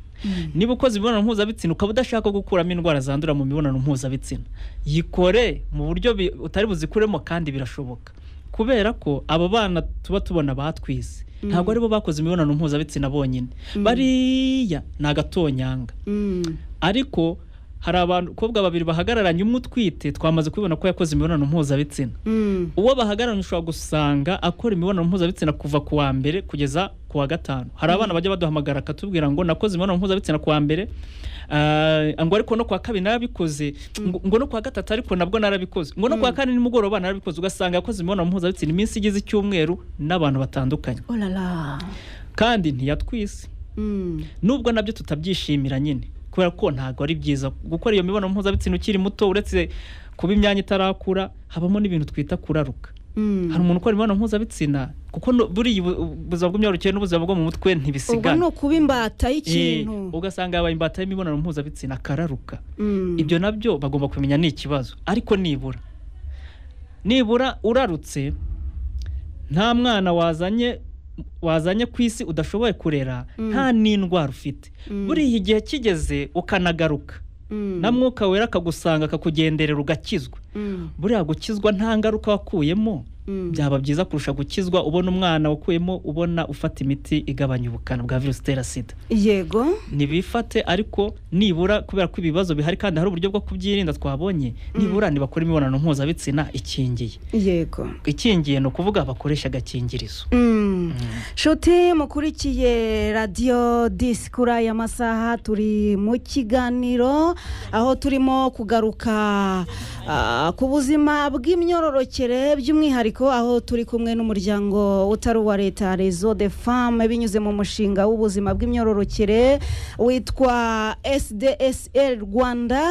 Niba ukoze imibonano mpuzabitsina ukaba udashaka gukuramo indwara zandura mu mibonano mpuzabitsina, yikore mu buryo utari buzikuremo, kandi birashoboka. Kubera ko abo bana tuba tubona batwise ntabwo aribo bakoze imibonano mpuzabitsina bonyine, bariya ni agatonyanga. Ariko hari abakobwa babiri bahagararanye, umwe utwite twamaze kubibona ko yakoze imibonano mpuzabitsina. Uwo bahagararanye ushobora gusanga akora imibonano mpuzabitsina kuva ku wa mbere kugeza ku wa gatanu. Hari abana bajya baduhamagara akatubwira ngo nakoze imibonano mpuzabitsina ku wa mbere, ngo ariko no ku wa kabiri narabikoze, ngo no ku wa gatatu ariko nabwo narabikoze, ngo no ku wa kane nimugoroba narabikoze. Ugasanga yakoze imibonano mpuzabitsina iminsi igize icyumweru n'abantu batandukanye, Oh là là. kandi ntiyatwise. Nubwo nabyo tutabyishimira nyine, kubera ko ntabwo ari byiza gukora iyo mibonano mpuzabitsina ukiri muto. Uretse kuba imyanya itarakura, habamo n'ibintu twita kuraruka. Hari umuntu ukora imibonano mpuzabitsina, kuko buriya ubuzima bw'imyororokere n'ubuzima bwo mu mutwe Ubwo ntibisigana. ni ukuba imbata y'ikintu. Ugasanga yabaye imbata y'imibonano mpuzabitsina, akararuka. Ibyo nabyo bagomba kumenya ni ikibazo. Ariko nibura urarutse, nta mwana wazanye ku isi udashoboye kurera, nta n'indwara ufite, buriya igihe kigeze ukanagaruka na Mwuka Wera akagusanga, akakugenderera, ugakizwa, buriya gukizwa nta ngaruka wakuyemo byaba byiza kurusha gukizwa ubona umwana wakuyemo, ubona ufata imiti igabanya ubukana bwa virusi itera sida. Ntibifate, ariko nibura kubera ko ibibazo bihari kandi hari uburyo bwo kubyirinda twabonye, nibura ntibakora imibonano mpuzabitsina ikingiye. Ikingiye ni ukuvuga bakoresha agakingirizo. Shuti mukurikiye Radiyo Disi, kuri aya masaha turi mu kiganiro aho turimo kugaruka ku buzima bw'imyororokere, by'umwihariko aho turi kumwe n'umuryango utari uwa leta Réseau des Femmes, binyuze mu mushinga w'ubuzima bw'imyororokere witwa SDSL Rwanda.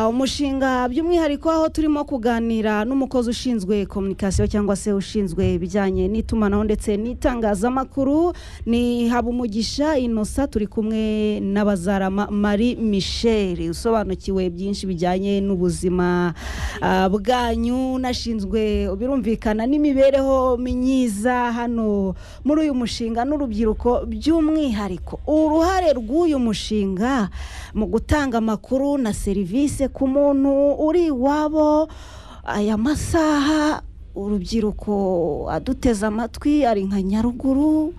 Umushinga by'umwihariko aho turimo kuganira n'umukozi ushinzwe communication, cyangwa se ushinzwe ibijyanye n'itumanaho ndetse n'itangazamakuru, ni Habumugisha Innocent. Turi kumwe n'Abazarama Marie Michel, usobanukiwe byinshi bijyanye n'ubuzima bwanyu, unashinzwe birumvikana n'imibereho myiza hano muri uyu mushinga n'urubyiruko by'umwihariko. Uruhare rw'uyu mushinga mu gutanga amakuru na serivisi ku muntu uri iwabo aya masaha, urubyiruko aduteze amatwi, ari nka Nyaruguru,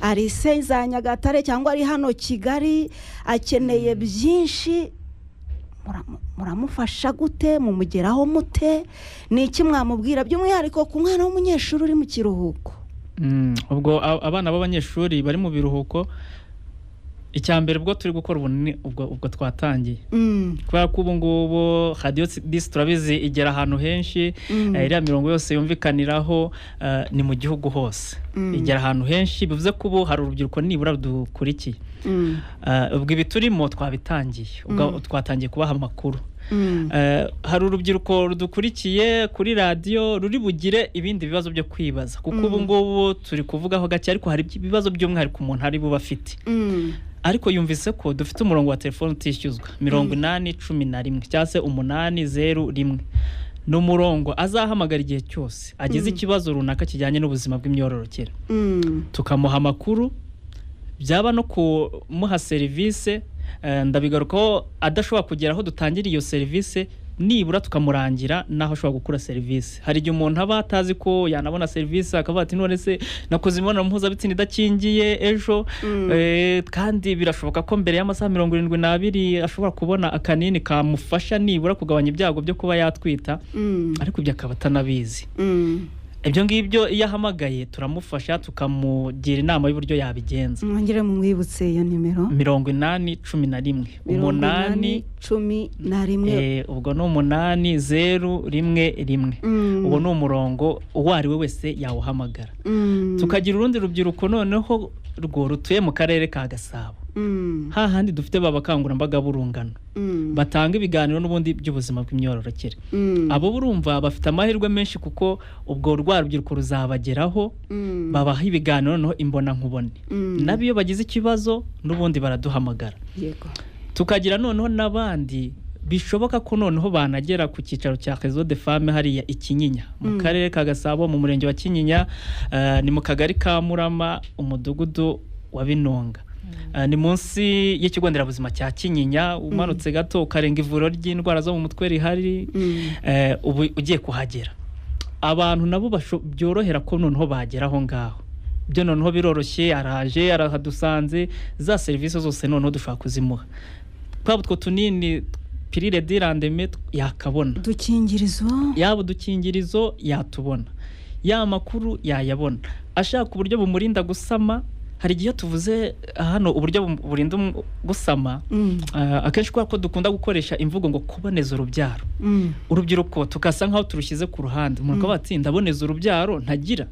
ari se za Nyagatare, cyangwa ari hano Kigali, akeneye byinshi, muramufasha gute? Mumugeraho mute? Ni iki mwamubwira by'umwihariko ku mwana w'umunyeshuri uri mu kiruhuko? Ubwo abana b'abanyeshuri bari mu biruhuko, icya mbere ubwo turi gukora ubu ni ubwo twatangiye, kubera ko ubu ngubu Radiyo Disi turabizi igera ahantu henshi. Iriya mirongo yose yumvikaniraho ni mu gihugu hose, igera ahantu henshi, bivuze ko ubu hari urubyiruko nibura rudukurikiye. Ubwo ibi turimo twabitangiye, ubwo twatangiye kubaha amakuru. Hari urubyiruko rudukurikiye kuri radiyo ruri bugire ibindi bibazo byo kwibaza, kuko ubu ngubu turi kuvugaho gake, ariko hari ibibazo by'umwihariko umuntu ari bube afite. Ariko yumvise ko dufite umurongo wa telefone utishyuzwa 8011 cyangwa se 801. Ni umurongo azahamagara igihe cyose agize ikibazo runaka kijyanye n'ubuzima bw'imyororokere, tukamuha amakuru, byaba no kumuha serivisi, ndabigarukaho, adashobora kugera aho dutangira iyo serivisi, nibura tukamurangira n'aho ashobora gukura serivisi. Hari igihe umuntu aba atazi ko yanabona serivisi, akavuga ati none se nakoze imibonano mpuzabitsina idakingiye ejo, kandi birashoboka ko mbere y'amasaha 72 ashobora kubona akanini kamufasha nibura kugabanya ibyago byo kuba yatwita, ariko ibyo akaba atanabizi. Ibyo ngibyo iyo ahamagaye turamufasha, tukamugira inama y'uburyo yabigenza. Mwongere mumwibutse iyo nimero. 8011. 8 11. Ubwo ni 8011. Uwo ni umurongo uwo ari we wese yawuhamagara. Tukagira urundi rubyiruko noneho rwo rutuye mu karere ka Gasabo, hahandi dufite ba bakangurambaga b'urungano batanga ibiganiro n'ubundi by'ubuzima bw'imyororokere. Abo burumva bafite amahirwe menshi, kuko ubwo rwa rubyiruko ruzabageraho, babaha ibiganiro noneho imbonankubone, nabo iyo bagize ikibazo n'ubundi baraduhamagara. Tukagira noneho n'abandi bishoboka ko noneho banagera ku cyicaro cya Réseau de Femmes hariya i Kinyinya, mu karere ka Gasabo, mu murenge wa Kinyinya, ni mu kagari ka Murama, umudugudu wa Binonga. Ni munsi y'ikigo nderabuzima cya Kinyinya, umanutse gato ukarenga ivuriro ry'indwara zo mu mutwe rihari, ubu ugiye kuhagera. Abantu nabo byorohera ko noneho bagera aho ngaho, byo noneho biroroshye, araje arahadusanze, za serivisi zose noneho dushobora kuzimuha, twaba utwo tunini pirire dirandeme yakabona, udukingirizo, yaba udukingirizo yatubona, ya makuru yayabona, ashaka uburyo bumurinda gusama. Hari igihe tuvuze hano uburyo burinda gusama, akenshi kubera ko dukunda gukoresha imvugo ngo kuboneza urubyaro, urubyiruko tugasa nkaho turushyize ku ruhande, umuntu akaba ati ndaboneza urubyaro ntagira.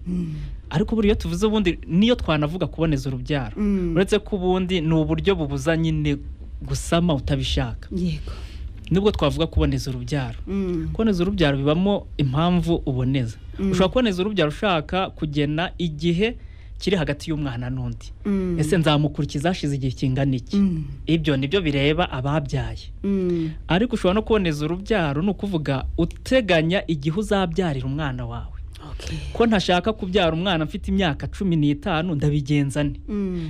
Ariko buriya tuvuze ubundi niyo twanavuga kuboneza urubyaro, uretse ko ubundi ni uburyo bubuza nyine gusama utabishaka. Yego. Nubwo twavuga kuboneza urubyaro, kuboneza urubyaro bibamo impamvu uboneza. Ushobora kuboneza urubyaro ushaka kugena igihe kiri hagati y'umwana n'undi, ese nzamukurikiza hashize igihe kingana iki? Ibyo nibyo bireba ababyaye. Ariko ushobora no kuboneza urubyaro, ni ukuvuga uteganya igihe uzabyarira umwana wawe. Ko ntashaka kubyara umwana mfite imyaka 15, ndabigenza nte?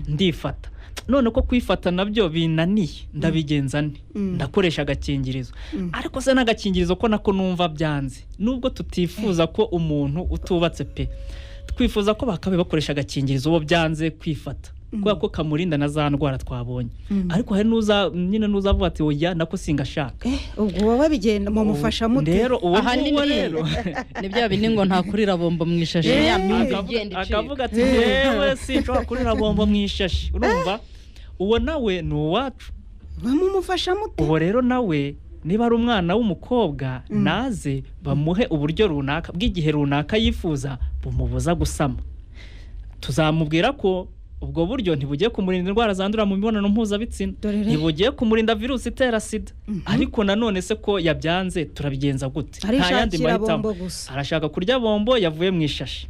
Ndifata. None ko kwifata nabyo binaniye, ndabigenza nte? Ndakoresha agakingirizo. Ariko se n'agakingirizo ko nako numva byanze, nubwo tutifuza ko umuntu utubatse pe, twifuza ko bakabaye bakoresha agakingirizo bo byanze kwifata, kubera ko kamurinda na za ndwara twabonye. Ariko hari n'uza nyine n'uzavuga ati oya nako singashaka. Ubwo wowe bigenda mumufasha mute? Rero uwo Ahanini nguwo rero ni bya bindi ngo ntakurira bombo mu ishashi, ya myumvire igenda icika. Akavuga ati yewe sinshobora kurira bombo mu ishashi. Urumva uwo nawe ni uwacu. Bamumufasha mute? Uwo rero nawe niba ari umwana w'umukobwa, naze bamuhe uburyo runaka bw'igihe runaka yifuza bumubuza gusama. Tuzamubwira ko ubwo buryo ntibugiye kumurinda indwara zandurira mu mibonano mpuzabitsina, Dore rero. ntibugiye kumurinda virusi itera sida. Ariko nanone se ko yabyanze turabigenza gute? Nta yandi Arishakira mahitamo. bombo gusa. Arashaka kurya bombo yavuye mu ishashi,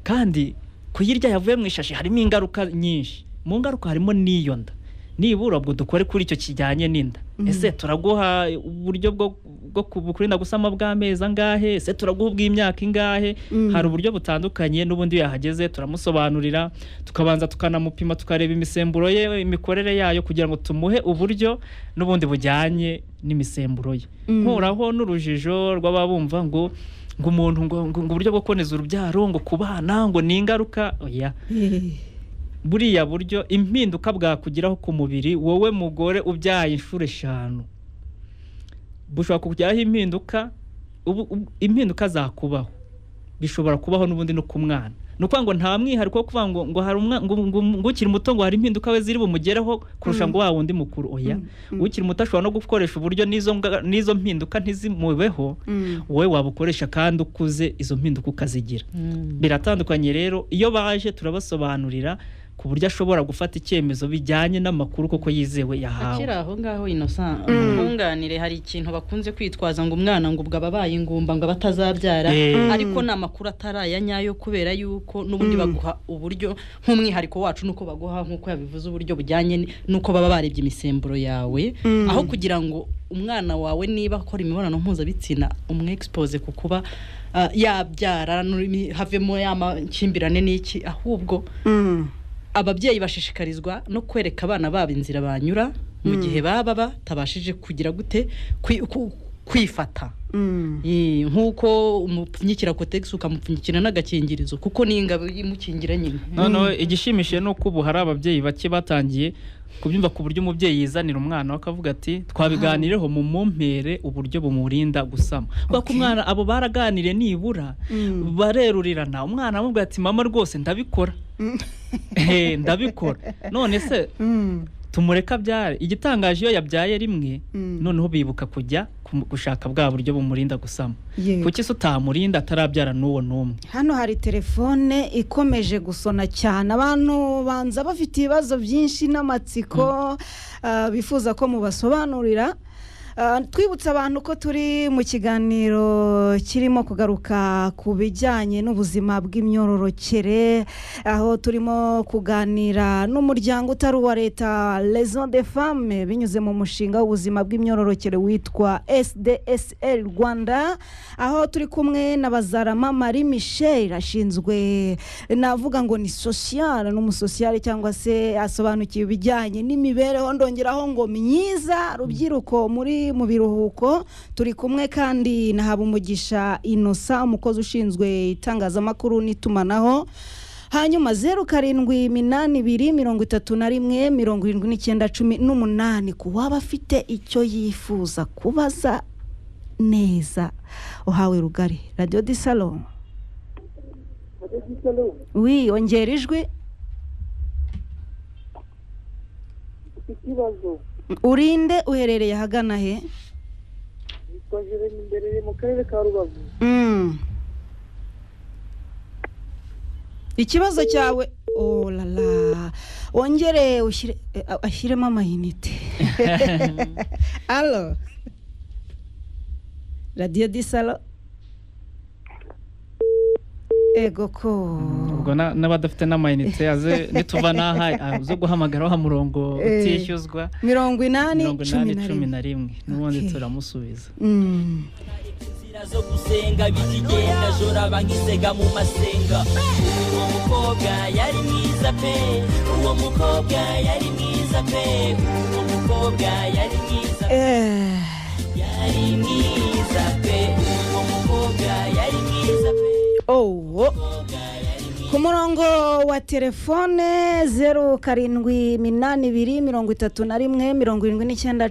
kandi kuyirya yavuye mu ishashi harimo ingaruka nyinshi. Mu ngaruka harimo n'iyo nda. Nibura ubwo dukore kuri icyo kijyanye n'inda. Ese turaguha uburyo bwo kurinda gusama bw'amezi angahe? Ese turaguha ubw'imyaka ingahe? Hari uburyo butandukanye n'ubundi iyo yahageze turamusobanurira, tukabanza tukanamupima, tukareba imisemburo ye, imikorere yayo, kugira ngo tumuhe uburyo n'ubundi bujyanye n'imisemburo ye. Nkuraho n'urujijo rw'ababumva ngo umuntu ngo uburyo bwo kuboneza urubyaro ngo ku bana ngo ni ingaruka. Oya, buriya buryo impinduka bwakugiraho ku mubiri wowe mugore ubyaye inshuro 5, bushobora kukugiraho impinduka, impinduka zakubaho bishobora kubaho n'ubundi no ku mwana. Ni ukuvuga ngo nta mwihariko wo kuvuga ngo hari ngo ukiri muto ngo hari impinduka we ziri bumugereho kurusha ngo wa wundi mukuru. Oya, ukiri muto ashobora no gukoresha uburyo n'izo mpinduka ntizimubeho, wowe wabukoresha kandi ukuze izo mpinduka ukazigira. Biratandukanye rero, iyo baje turabasobanurira. ku buryo ashobora gufata icyemezo bijyanye n'amakuru koko yizewe yahawe. Akiri aho ngaho, Innocent, nkunganire, hari ikintu bakunze kwitwaza ngo umwana ngo ubwo aba abaye ingumba, ngo aba atazabyara, ariko ni amakuru atari aya nyayo, kubera yuko n'ubundi baguha uburyo nk'umwihariko wacu nuko baguha, nk'uko yabivuze, uburyo bujyanye n'uko baba barebye imisemburo yawe, aho kugira ngo umwana wawe niba akora imibonano mpuzabitsina umwexpose ku kuba yabyara, havemo ya makimbirane n'iki. Ahubwo ababyeyi bashishikarizwa no kwereka abana babo inzira banyura mu gihe baba batabashije kugira gute kwifata. Nk'uko umupfunyikira kotegisi, ukamupfunyikira n'agakingirizo, kuko ni ingabo imukingira nyine. Noneho igishimishije ni uko ubu hari ababyeyi bake batangiye kubyumva, ku buryo umubyeyi yizanira umwana we akavuga ati: "Twabiganireho, mu mumpere uburyo bumurinda gusama." Kubera ko umwana, abo baraganiriye, nibura barerurirana, umwana amubwira ati: "Mama, rwose ndabikora, ndabikora, none se tumureke abyare?" Igitangaje, iyo yabyaye rimwe, noneho bibuka kujya gushaka bwa buryo bumurinda gusama. Kuki se utamurinda atarabyara n'uwo n'umwe? Hano hari telefone ikomeje gusona cyane. Abantu banza bafite ibibazo byinshi n'amatsiko, bifuza ko mubasobanurira. Twibutsa abantu ko turi mu kiganiro kirimo kugaruka ku bijyanye n'ubuzima bw'imyororokere, aho turimo kuganira n'umuryango utari uwa leta Raison de Femme, binyuze mu mushinga w'ubuzima bw'imyororokere witwa SDSL Rwanda, aho turi kumwe na Bazarama Marie Michel, ashinzwe, navuga ngo ni social, ni umusosiyale cyangwa se asobanukiwe ibijyanye n'imibereho, ndongeraho ngo myiza, rubyiruko muri mu biruhuko. Turi kumwe kandi na Habumugisha Innocent, umukozi ushinzwe itangazamakuru n'itumanaho. Hanyuma 0782 31 79 18, ku waba afite icyo yifuza kubaza neza, uhawe rugari. Radiyo Dix, allo? Wi, ongera ijwi. Ikibazo. Urinde, uherereye ahagana he? Yitwa Jeremy, mbereye mu karere ka Rubavu. Ikibazo cyawe? Oh la la, wongere ushyire, ashyiremo amayinite. Allo, Radiyo Dix, allo? Ego ko. Ubwo n'abadafite n'amayinite, aze nituva n'aha zo guhamagara wa murongo utishyuzwa, 80 80 cumi na cumi rimwe. na rimwe, n'ubundi turamusubiza. Inzira zo gusenga bikigenda jora bangisega mu masenga. Uwo mukobwa yari mwiza pe, uwo mukobwa yari mwiza pe, uwo mukobwa yari mwiza, yari mwiza pe, uwo mukobwa yari mwiza pe. Oh. Ku murongo wa telefone 0782 31 79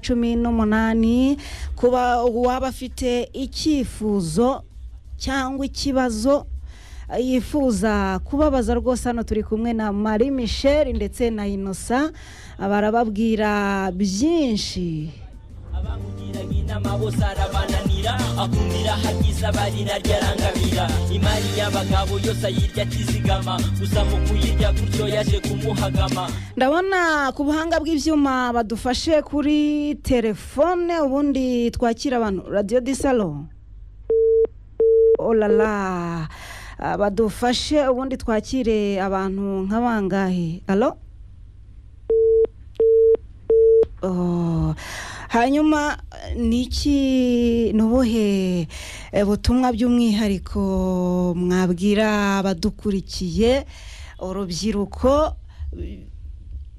18, kuba uwaba afite icyifuzo cyangwa ikibazo yifuza kubabaza, rwose hano turi kumwe na Marie Michel ndetse na Innocent, barababwira byinshi. Abamugiraga inama bose arabananira, akundira hagize abari naryo arangabira. Imari y'abagabo yose ayirya atizigama, gusa mu kuyirya gutyo yaje kumuhagama. Ndabona ku buhanga bw'ibyuma badufashe kuri telefone, ubundi twakira abantu. Radiyo Dix, allo? Olala, badufashe, ubundi twakire abantu nka bangahe? Allo? Oh, hanyuma ni iki, ni ubuhe butumwa by'umwihariko mwabwira abadukurikiye, urubyiruko?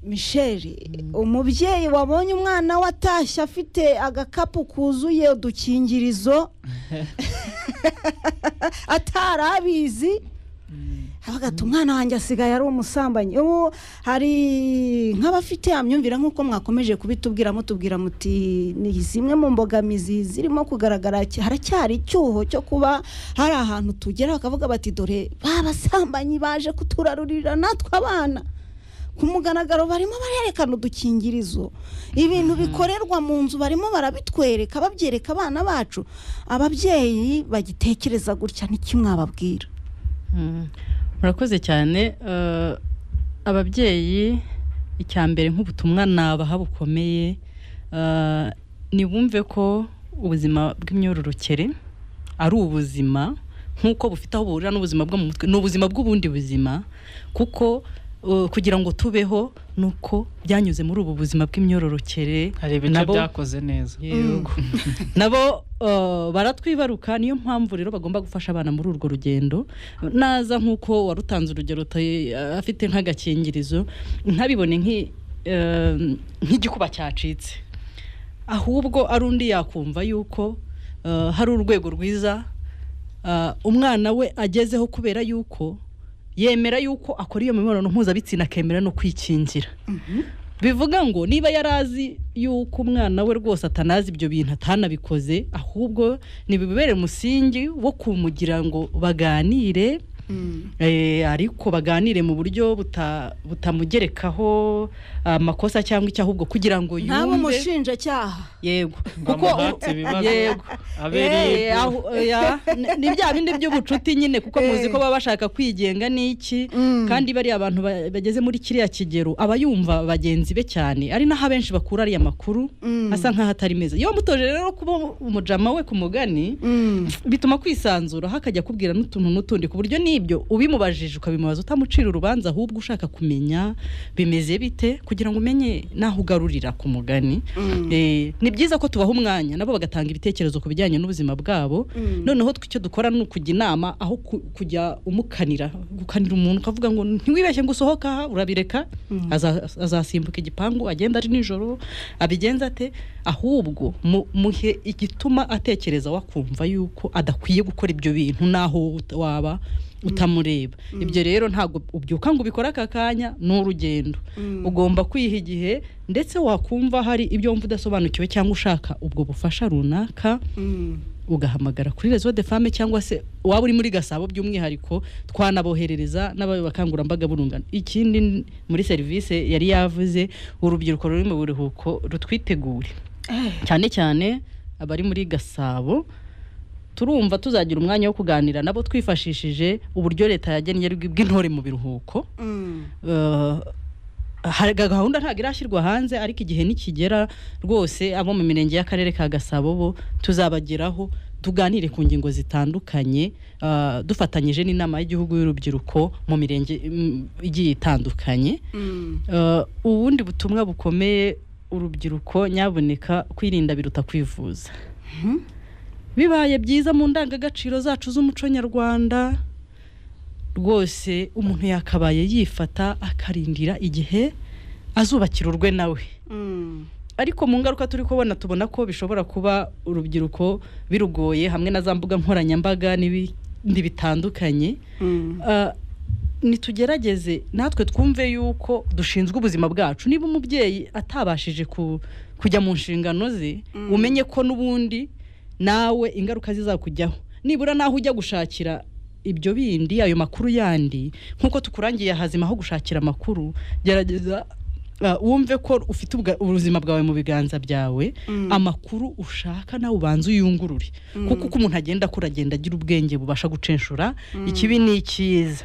Michel, umubyeyi wabonye umwana we atashye afite agakapu kuzuye udukingirizo atari abizi, avuga ati: "Umwana wanjye asigaye ari umusambanyi." Ubu hari nk'abafite ya myumvire, nk'uko mwakomeje kubitubwira, mutubwira muti ni zimwe mu mbogamizi zirimo kugaragara, haracyari icyuho cyo kuba hari ahantu tugera bakavuga bati: "Dore ba basambanyi baje kuturarurira natwe abana ku mugaragaro, barimo barerekana udukingirizo, ibintu bikorerwa mu nzu barimo barabitwereka, babyereka abana bacu." Ababyeyi bagitekereza gutya, n'iki mwababwira? Murakoze cyane. Ababyeyi, icya mbere nk'ubutumwa nabaha bukomeye, nibumve ko ubuzima bw'imyororokere ari ubuzima nk'uko bufite aho buhurira n'ubuzima bwo mu mutwe, ni ubuzima bw'ubundi buzima, kuko kugira ngo tubeho ni uko byanyuze muri ubu buzima bw'imyororokere. Hari ibice Nabo- byakoze neza. Yego. Nabo baratwibaruka, niyo mpamvu rero bagomba gufasha abana muri urwo rugendo. Naza nk'uko warutanze urugero afite nk'agakingirizo, ntabibone nk'igikuba cyacitse, ahubwo ari undi yakumva yuko hari urwego rwiza umwana we agezeho, kubera yuko yemera yuko akora iyo mibonano mpuzabitsina, akemera no kwikingira. Bivuga ngo niba yari azi yuko umwana we rwose atanazi ibyo bintu, atanabikoze, ahubwo ntibibere umusingi wo kumugira ngo baganire, ariko baganire mu buryo butamugerekaho amakosa cyangwa icyo, ahubwo kugira ngo Ntaba yumve. umushinjacyaha. Yego. Ngo amuhatse ibibazo, Yego. abe RIB. Ni bya bindi by'ubucuti nyine, kuko muzi ko baba bashaka kwigenga n'iki, kandi bariya abantu bageze muri kiriya kigero aba yumva bagenzi be cyane, ari naho abenshi bakura ariya makuru asa nk'aho atari meza. Iyo wamutoje rero kuba umujama we ku mugani, bituma kwisanzura, hakajya akubwira n'utuntu n'utundi, ku buryo n'ibyo ubimubajije ukabimubaza utamucira urubanza, ahubwo ushaka kumenya bimeze bite, kugira ngo umenye n'aho ugarurira ku mugani. Ni byiza ko tubaha umwanya nabo bagatanga ibitekerezo ku bijyanye n'ubuzima bwabo. Noneho twe icyo dukora ni ukujya inama, aho kujya umukanira, gukanira umuntu ukavuga ngo ntiwibeshye ngo usohoke aha, urabireka, azasimbuka igipangu agenda ari nijoro, abigenza ate? Ahubwo muhe igituma atekereza, wakumva yuko adakwiye gukora ibyo bintu naho waba utamureba. Ibyo rero ntabwo ubyuka ngo ubikore aka kanya, ni urugendo, ugomba kwiha igihe, ndetse wakumva hari ibyo wumva udasobanukiwe cyangwa ushaka ubwo bufasha runaka, ugahamagara kuri Réseau des Femmes, cyangwa se waba uri muri Gasabo by'umwihariko twanaboherereza n'abakangurambaga b'urungano. Ikindi muri serivisi yari yavuze, urubyiruko ruri mu buruhuko rutwitegure, cyane cyane abari muri Gasabo. Turumva tuzagira umwanya wo kuganira nabo twifashishije uburyo leta yagennye bw'intore mu biruhuko. Hari gahunda ntabwo irashyirwa hanze, ariko igihe nikigera rwose abo mu mirenge y'akarere ka Gasabo bo tuzabageraho, tuganire ku ngingo zitandukanye, dufatanyije n'inama y'igihugu y'urubyiruko mu mirenge igiye itandukanye. Ubundi butumwa bukomeye, urubyiruko nyaboneka, kwirinda biruta kwivuza. Bibaye byiza mu ndangagaciro zacu z'umuco nyarwanda, rwose umuntu yakabaye yifata akarindira igihe azubakira urwe nawe. Ariko mu ngaruka turi kubona, tubona ko bishobora kuba urubyiruko birugoye, hamwe na za mbuga nkoranyambaga n'ibindi bitandukanye. Nitugerageze natwe twumve yuko dushinzwe ubuzima bwacu. Niba umubyeyi atabashije kujya mu nshingano ze, umenye ko n'ubundi nawe ingaruka zizakujyaho. Nibura naho ujya gushakira ibyo bindi, ayo makuru yandi, nk'uko tukurangiye hazima aho gushakira amakuru, gerageza wumve ko ufite ubuzima bwawe mu biganza byawe. Amakuru ushaka nawe ubanze uyungurure, kuko uko umuntu agenda akura agenda agira ubwenge bubasha gucenshura ikibi n'icyiza.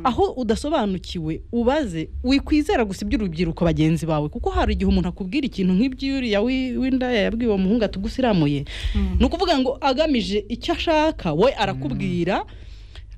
Aho udasobanukiwe ubaze, wikwizera gusa iby'urubyiruko bagenzi bawe, kuko hari igihe umuntu akubwira ikintu nk'iby'uriya w'indaya yabwiye uwo muhungu atugusiramuye, ni ukuvuga ngo agamije icyo ashaka, we arakubwira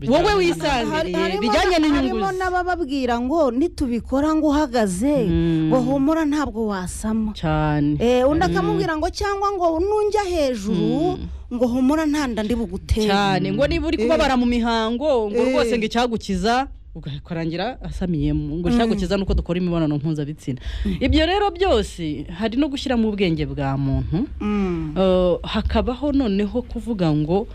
wowe wisangiriye bijyanye n'inyungu Harimo ze. n'abababwira ngo nitubikora ngo uhagaze, ngo humura ntabwo wasama. Cyane. Undi akamubwira ngo cyangwa ngo nunjya hejuru, ngo humura nta nda ndi bugutere. Cyane, ngo niba uri kubabara mu mihango, ngo rwose ngo icyagukiza, ukarangira asamiyemo, ngo icyagukiza nuko dukora imibonano mpuzabitsina. Ibyo rero byose hari no gushyiramo ubwenge bwa muntu. Hakabaho noneho kuvuga ngo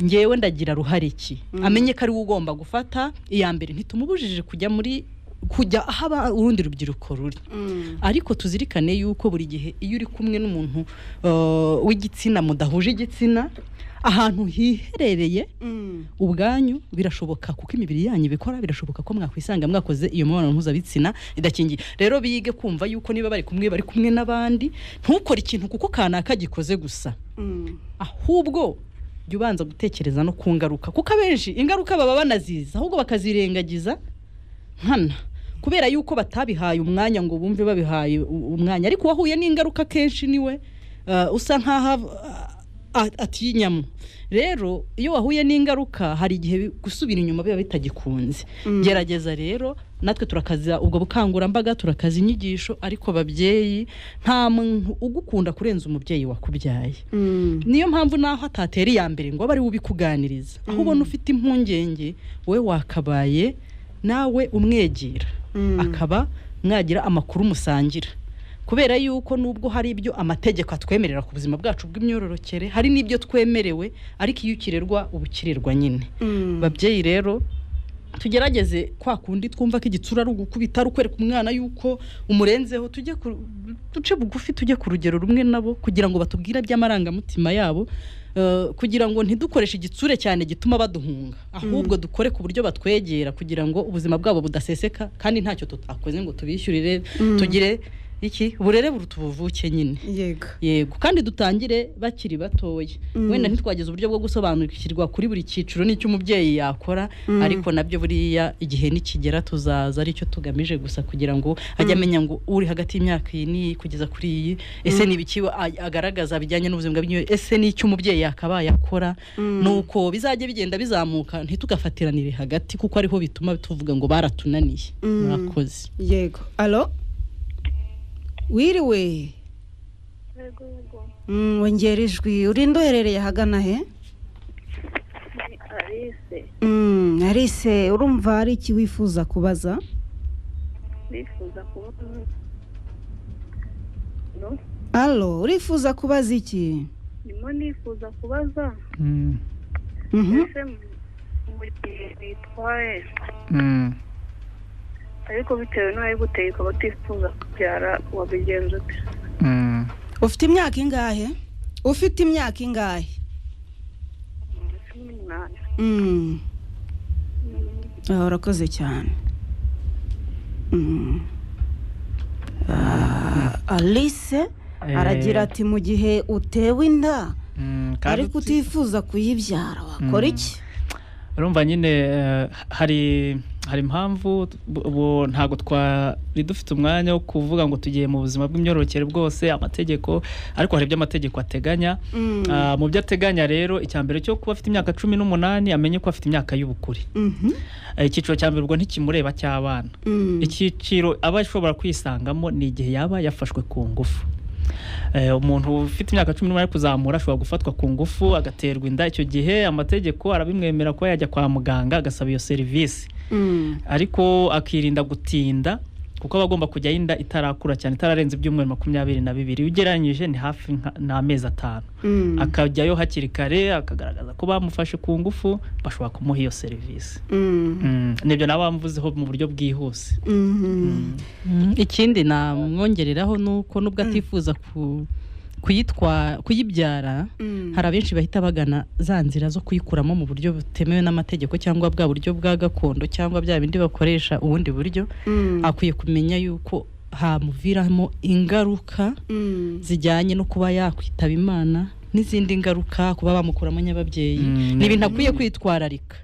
ngewe ndagira ruhare iki, amenye ko ari we ugomba gufata iya mbere. Ntitumubujije kujya muri kujya aho urundi rubyiruko ruri, ariko tuzirikane yuko buri gihe iyo uri kumwe n'umuntu w'igitsina mudahuje igitsina, ahantu hiherereye ubwanyu, birashoboka, kuko imibiri yanyu ibikora, birashoboka ko mwakwisanga mwakoze iyo mibonano mpuzabitsina idakingiye. Rero bige kumva yuko niba bari kumwe, bari kumwe n'abandi, ntukore ikintu kuko kanaka gikoze gusa, ahubwo jya ubanza gutekereza no ku ngaruka, kuko abenshi ingaruka baba banazizi ahubwo bakazirengagiza nkana. Kubera yuko batabihaye umwanya ngo bumve babihaye umwanya, ariko uwahuye n'ingaruka kenshi niwe usa nkaho atinyamo. Rero iyo wahuye n'ingaruka hari igihe gusubira inyuma biba bitagikunze. Gerageza rero, natwe turakaza ubwo bukangurambaga, turakaza inyigisho, ariko babyeyi, nta muntu ugukunda kurenza umubyeyi wakubyaye. Niyo mpamvu naho atatera iya mbere ngo abe ari we ubikuganiriza, aho ubona ufite impungenge, wowe wakabaye nawe umwegera, akaba mwagira amakuru musangira, kubera yuko nubwo hari ibyo amategeko atwemerera ku buzima bwacu bw'imyororokere, hari n'ibyo twemerewe, ariko iyo ukirerwa uba ukirerwa nyine. Babyeyi rero, tugerageze kwa kundi twumva ko igitsura ari ugukubita, ari ukwereka umwana yuko umurenzeho, tujye duce bugufi, tujye ku rugero rumwe nabo, kugira ngo batubwire iby'amarangamutima yabo, kugira ngo ntidukoreshe igitsure cyane gituma baduhunga, ahubwo dukore ku buryo batwegera kugira ngo ubuzima bwabo budaseseka, kandi ntacyo tutakoze ngo tubishyurire. Tugire iki uburere buruta ubuvuke nyine. Yego. Yego, kandi dutangire bakiri batoya. Wenda ntitwageze uburyo bwo gusobanukirwa kuri buri cyiciro n'icyo umubyeyi yakora, ariko nabyo buriya igihe nikigera tuzaza, aricyo tugamije gusa, kugira ngo ajye amenya ngo uri hagati y'imyaka iyi n'iyi kugeza kuri iyi, ese ni ibiki agaragaza bijyanye n'ubuzima bw'imyororokere, ese ni icyo umubyeyi yakabaye akora. Nuko bizajya bigenda bizamuka, ntitugafatiranire hagati, kuko ariho bituma tuvuga ngo baratunaniye. Murakoze. Yego, alo, wiriwe? Yego, yego. Wongera ijwi. Urinde, uherereye ahagana he? Ni Alice. Alice, urumva hari iki wifuza kubaza? Ndifuza kubaza, no. Alo, urifuza kubaza iki? Ndimo nifuza kubaza, ese mu gihe bitwaye, ariko bitewe n'uwayiguteye ukaba utifuza kubyara, wabigenza ute? Ufite imyaka ingahe? Ufite imyaka ingahe? 18. Urakoze cyane. Alice aragira ati mu gihe utewe inda Kandi ariko utifuza kuyibyara, wakora iki? Urumva nyine, hari impamvu ubu ntabwo twari dufite umwanya wo kuvuga ngo tugiye mu buzima bw'imyororokere bwose, amategeko, ariko hari ibyo amategeko ateganya. Mu byo ateganya rero, icya mbere cyo kuba afite imyaka 18, amenye ko afite imyaka y'ubukure. Icyiciro cya mbere ubwo ntikimureba cy'abana. Icyiciro aba ashobora kwisangamo ni igihe yaba yafashwe ku ngufu. Umuntu ufite imyaka 18 kuzamura ashobora gufatwa ku ngufu agaterwa inda. Icyo gihe amategeko arabimwemera kuba yajya kwa muganga agasaba iyo serivisi, ariko akirinda gutinda, kuko aba agomba kujyayo inda itarakura cyane, itararenza ibyumweru 22. Iyo ugereranyije ni hafi n'amezi 5. Akajyayo hakiri kare, akagaragaza ko bamufashe ku ngufu, bashobora kumuha iyo serivisi. Nibyo naba mvuzeho mu buryo bwihuse. Ikindi namwongereraho ni uko nubwo atifuza kuyibyara, hari abenshi bahita bagana za nzira zo kuyikuramo mu buryo butemewe n'amategeko, cyangwa bwa buryo bwa gakondo, cyangwa bya bindi bakoresha ubundi buryo. Akwiye kumenya yuko hamuviramo ingaruka zijyanye no kuba yakwitaba Imana n'izindi ngaruka, kuba bamukuramo nyababyeyi. Ni ibintu akwiye kwitwararika.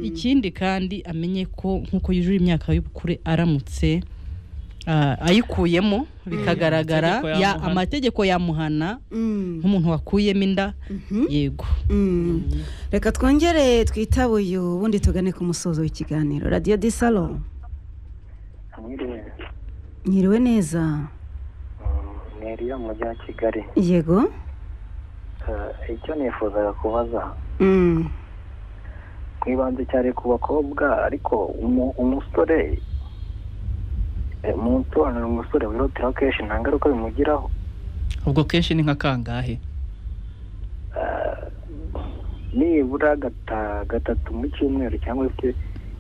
Ikindi kandi amenye ko nk'uko yujuje imyaka y'ubukure, aramutse ayikuyemo bikagaragara, Amategeko yamuhana. Amategeko yamuhana nk'umuntu wakuyemo inda. Yego. Reka twongere twitabe uyu, ubundi tugane ku musozo w'ikiganiro. Radiyo Disalo. Mwiriwe. Nyiriwe neza. Ni Eliya mu mujyi wa Kigali. Yego. Icyo nifuzaga kubaza mwibanze cyane ku bakobwa, ariko umusore, mu nsobanuro, umusore wiroteraho kenshi nta ngaruka bimugiraho? Ubwo kenshi ni nka kangahe? Nibura gatatu mu cyumweru, cyangwa se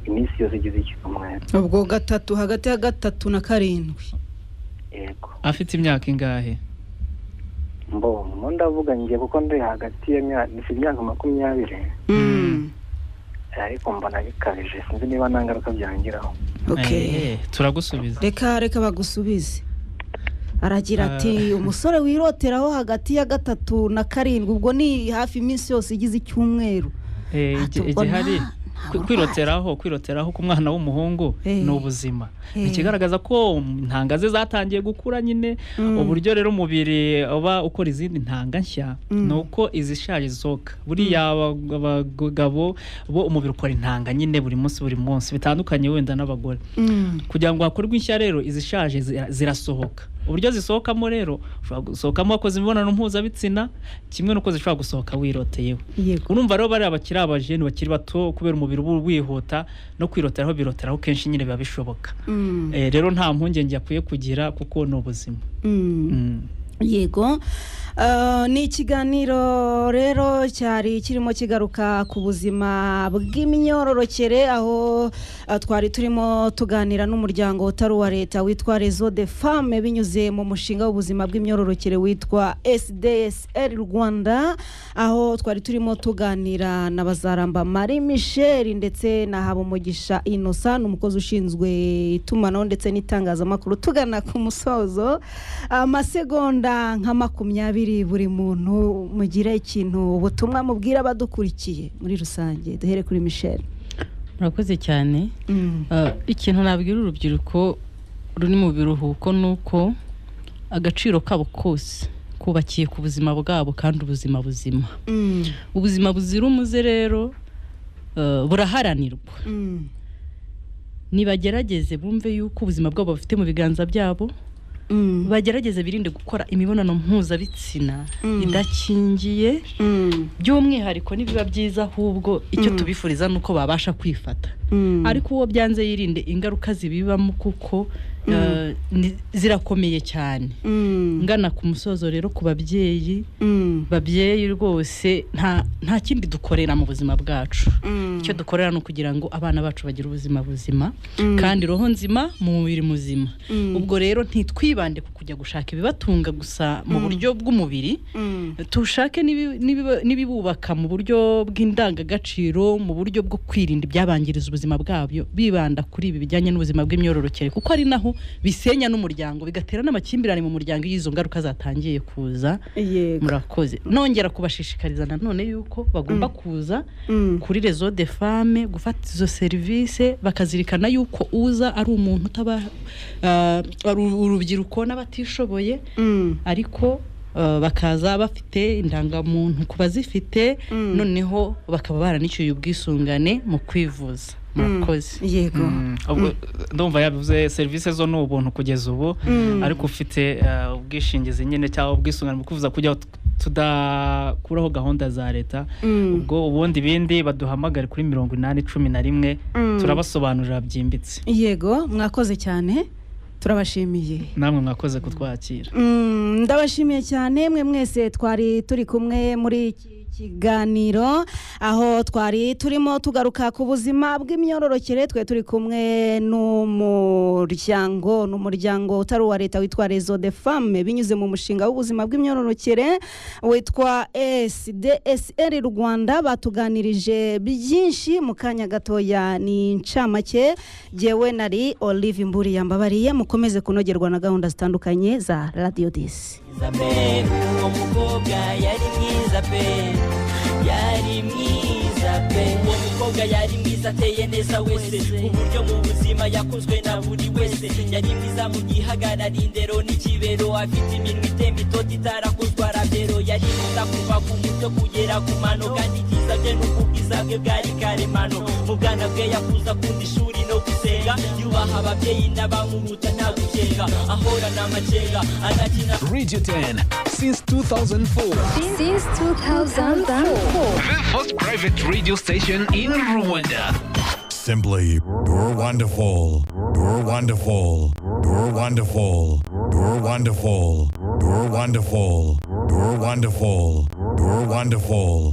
iminsi yose igize icyumweru. Ubwo gatatu, hagati ya gatatu na karindwi. Yego. Afite imyaka ingahe? Mbo mo ndavuga njye kuko ndi hagati y'imyaka, mfite imyaka 20, ariko mbona bikabije, sinzi niba nta ngaruka byangiraho. Okay. Turagusubiza. Reka bagusubize. Aragira ati umusore wiroteraho hagati ya gatatu na karindwi, ubwo ni hafi iminsi yose igize icyumweru. Ati, ubwo Igihari nta Kwiroteraho, kwiroteraho ku mwana w'umuhungu ni ubuzima. Ni ikigaragaza ko intanga ze zatangiye gukura nyine. Uburyo rero umubiri uba ukora izindi ntanga nshya ni uko izishaje zisohoka. Buriya abagabo bo umubiri ukora intanga nyine buri munsi buri munsi, bitandukanye wenda n'abagore. Kugira ngo hakorwe inshya rero, izishaje zirasohoka. Uburyo zisohokamo rero, ushobora gusohokamo wakoze imibonano mpuzabitsina, kimwe n'uko zishobora gusohoka wiroteyeho. Urumva rero bariya bakiri abajene, bakiri bato, kubera umubiri uba wihuta, no kwiroteraho biroteraho kenshi nyine biba bishoboka. Rero nta mpungenge akwiye kugira kuko ni ubuzima. Yego. Ni ikiganiro rero cyari kirimo kigaruka ku buzima bw'imyororokere, aho twari turimo tuganira n'umuryango utari uwa leta witwa Réseau des Femmes binyuze mu mushinga w'ubuzima bw'imyororokere witwa SDSR Rwanda, aho twari turimo tuganira na Bazaramba Marie Michel ndetse na Habumugisha Innocent, umukozi ushinzwe itumanaho ndetse n'itangazamakuru. Tugana ku musozo, amasegonda nka 20 buri muntu, mugire ikintu, ubutumwa mubwira abadukurikiye muri rusange. Duhere kuri Michel. Murakoze cyane. Ikintu nabwira urubyiruko ruri mu biruhuko ni uko agaciro kabo kose kubakiye ku buzima bwabo, kandi ubuzima buzima, ubuzima buzira umuze rero buraharanirwa. Nibagerageze bumve yuko ubuzima bwabo bafite mu biganza byabo, bagerageze birinde gukora imibonano mpuzabitsina idakingiye by'umwihariko. Nibiba byiza ahubwo icyo tubifuriza ni uko babasha kwifata, ariko uwo byanze yirinde ingaruka zibibamo kuko zirakomeye cyane. Ngana ku musozo rero, ku babyeyi, babyeyi rwose nta kindi dukorera mu buzima bwacu, icyo dukorera ni ukugira ngo abana bacu bagire ubuzima buzima kandi roho nzima mu mubiri muzima. Ubwo rero ntitwibande ku kujya gushaka ibibatunga gusa mu buryo bw'umubiri, tushake n'ibibubaka mu buryo bw'indangagaciro, mu buryo bwo kwirinda ibyabangiriza ubuzima bwabyo, bibanda kuri ibi bijyanye n'ubuzima bw'imyororokere, kuko ari naho bisenya n'umuryango, bigatera n'amakimbirane mu muryango iyo izo ngaruka zatangiye kuza. Murakoze. Nongera kubashishikariza nanone yuko bagomba kuza kuri Réseau des Femmes gufata izo serivisi, bakazirikana yuko uza ari umuntu utaba ari urubyiruko n'abatishoboye, ariko bakaza bafite indangamuntu ku bazifite, noneho bakaba baranishyuye ubwisungane mu kwivuza. Murakoze. Yego. Ubwo ndumva yabivuze, serivisi zo ni ubuntu kugeza ubu, ariko ufite ubwishingizi nyine cyangwa ubwisungane mu kwivuza, kugira ngo tudakuraho gahunda za leta. Ubwo ubundi ibindi baduhamagare kuri 8011, turabasobanurira byimbitse. Yego, mwakoze cyane, turabashimiye. Namwe mwakoze kutwakira. Ndabashimiye cyane mwe mwese twari turi kumwe muri iki kiganiro, aho twari turimo tugaruka ku buzima bw'imyororokere. Twe turi kumwe n'umuryango, n'umuryango utari uwa leta witwa Réseau des Femmes binyuze mu mushinga w'ubuzima bw'imyororokere witwa SDSR Rwanda. Batuganirije byinshi mu kanya gatoya, ni incamake. Jyewe nari Olive Mburi yambabariye. Mukomeze kunogerwa na gahunda zitandukanye za Radio 10. Mwiza pe, uwo mukobwa yari mwiza pe, yari mwiza pe, uwo mukobwa yari mwiza, ateye neza wese, ku buryo mu buzima yakunzwe na buri wese. Yari mwiza mu gihagarara, indero n'ikibero, afite iminwa itemba itoto itarakozwa rabero. Yari mwiza kuva ku mutwe kugera ku mano, kandi ibyiza bye n'uko ubwiza bwe bwari karemano. Mu bwana bwe yakuze akunda ishuri no gusenga, yubaha ababyeyi n'abamuruta, nta gukenga, ahorana amakenga, anakina. Radio 10 since 2004. Since 2004. The first private radio station in Rwanda. Simply, you're wonderful. You're wonderful. You're wonderful. You're wonderful. You're wonderful. You're wonderful. You're wonderful.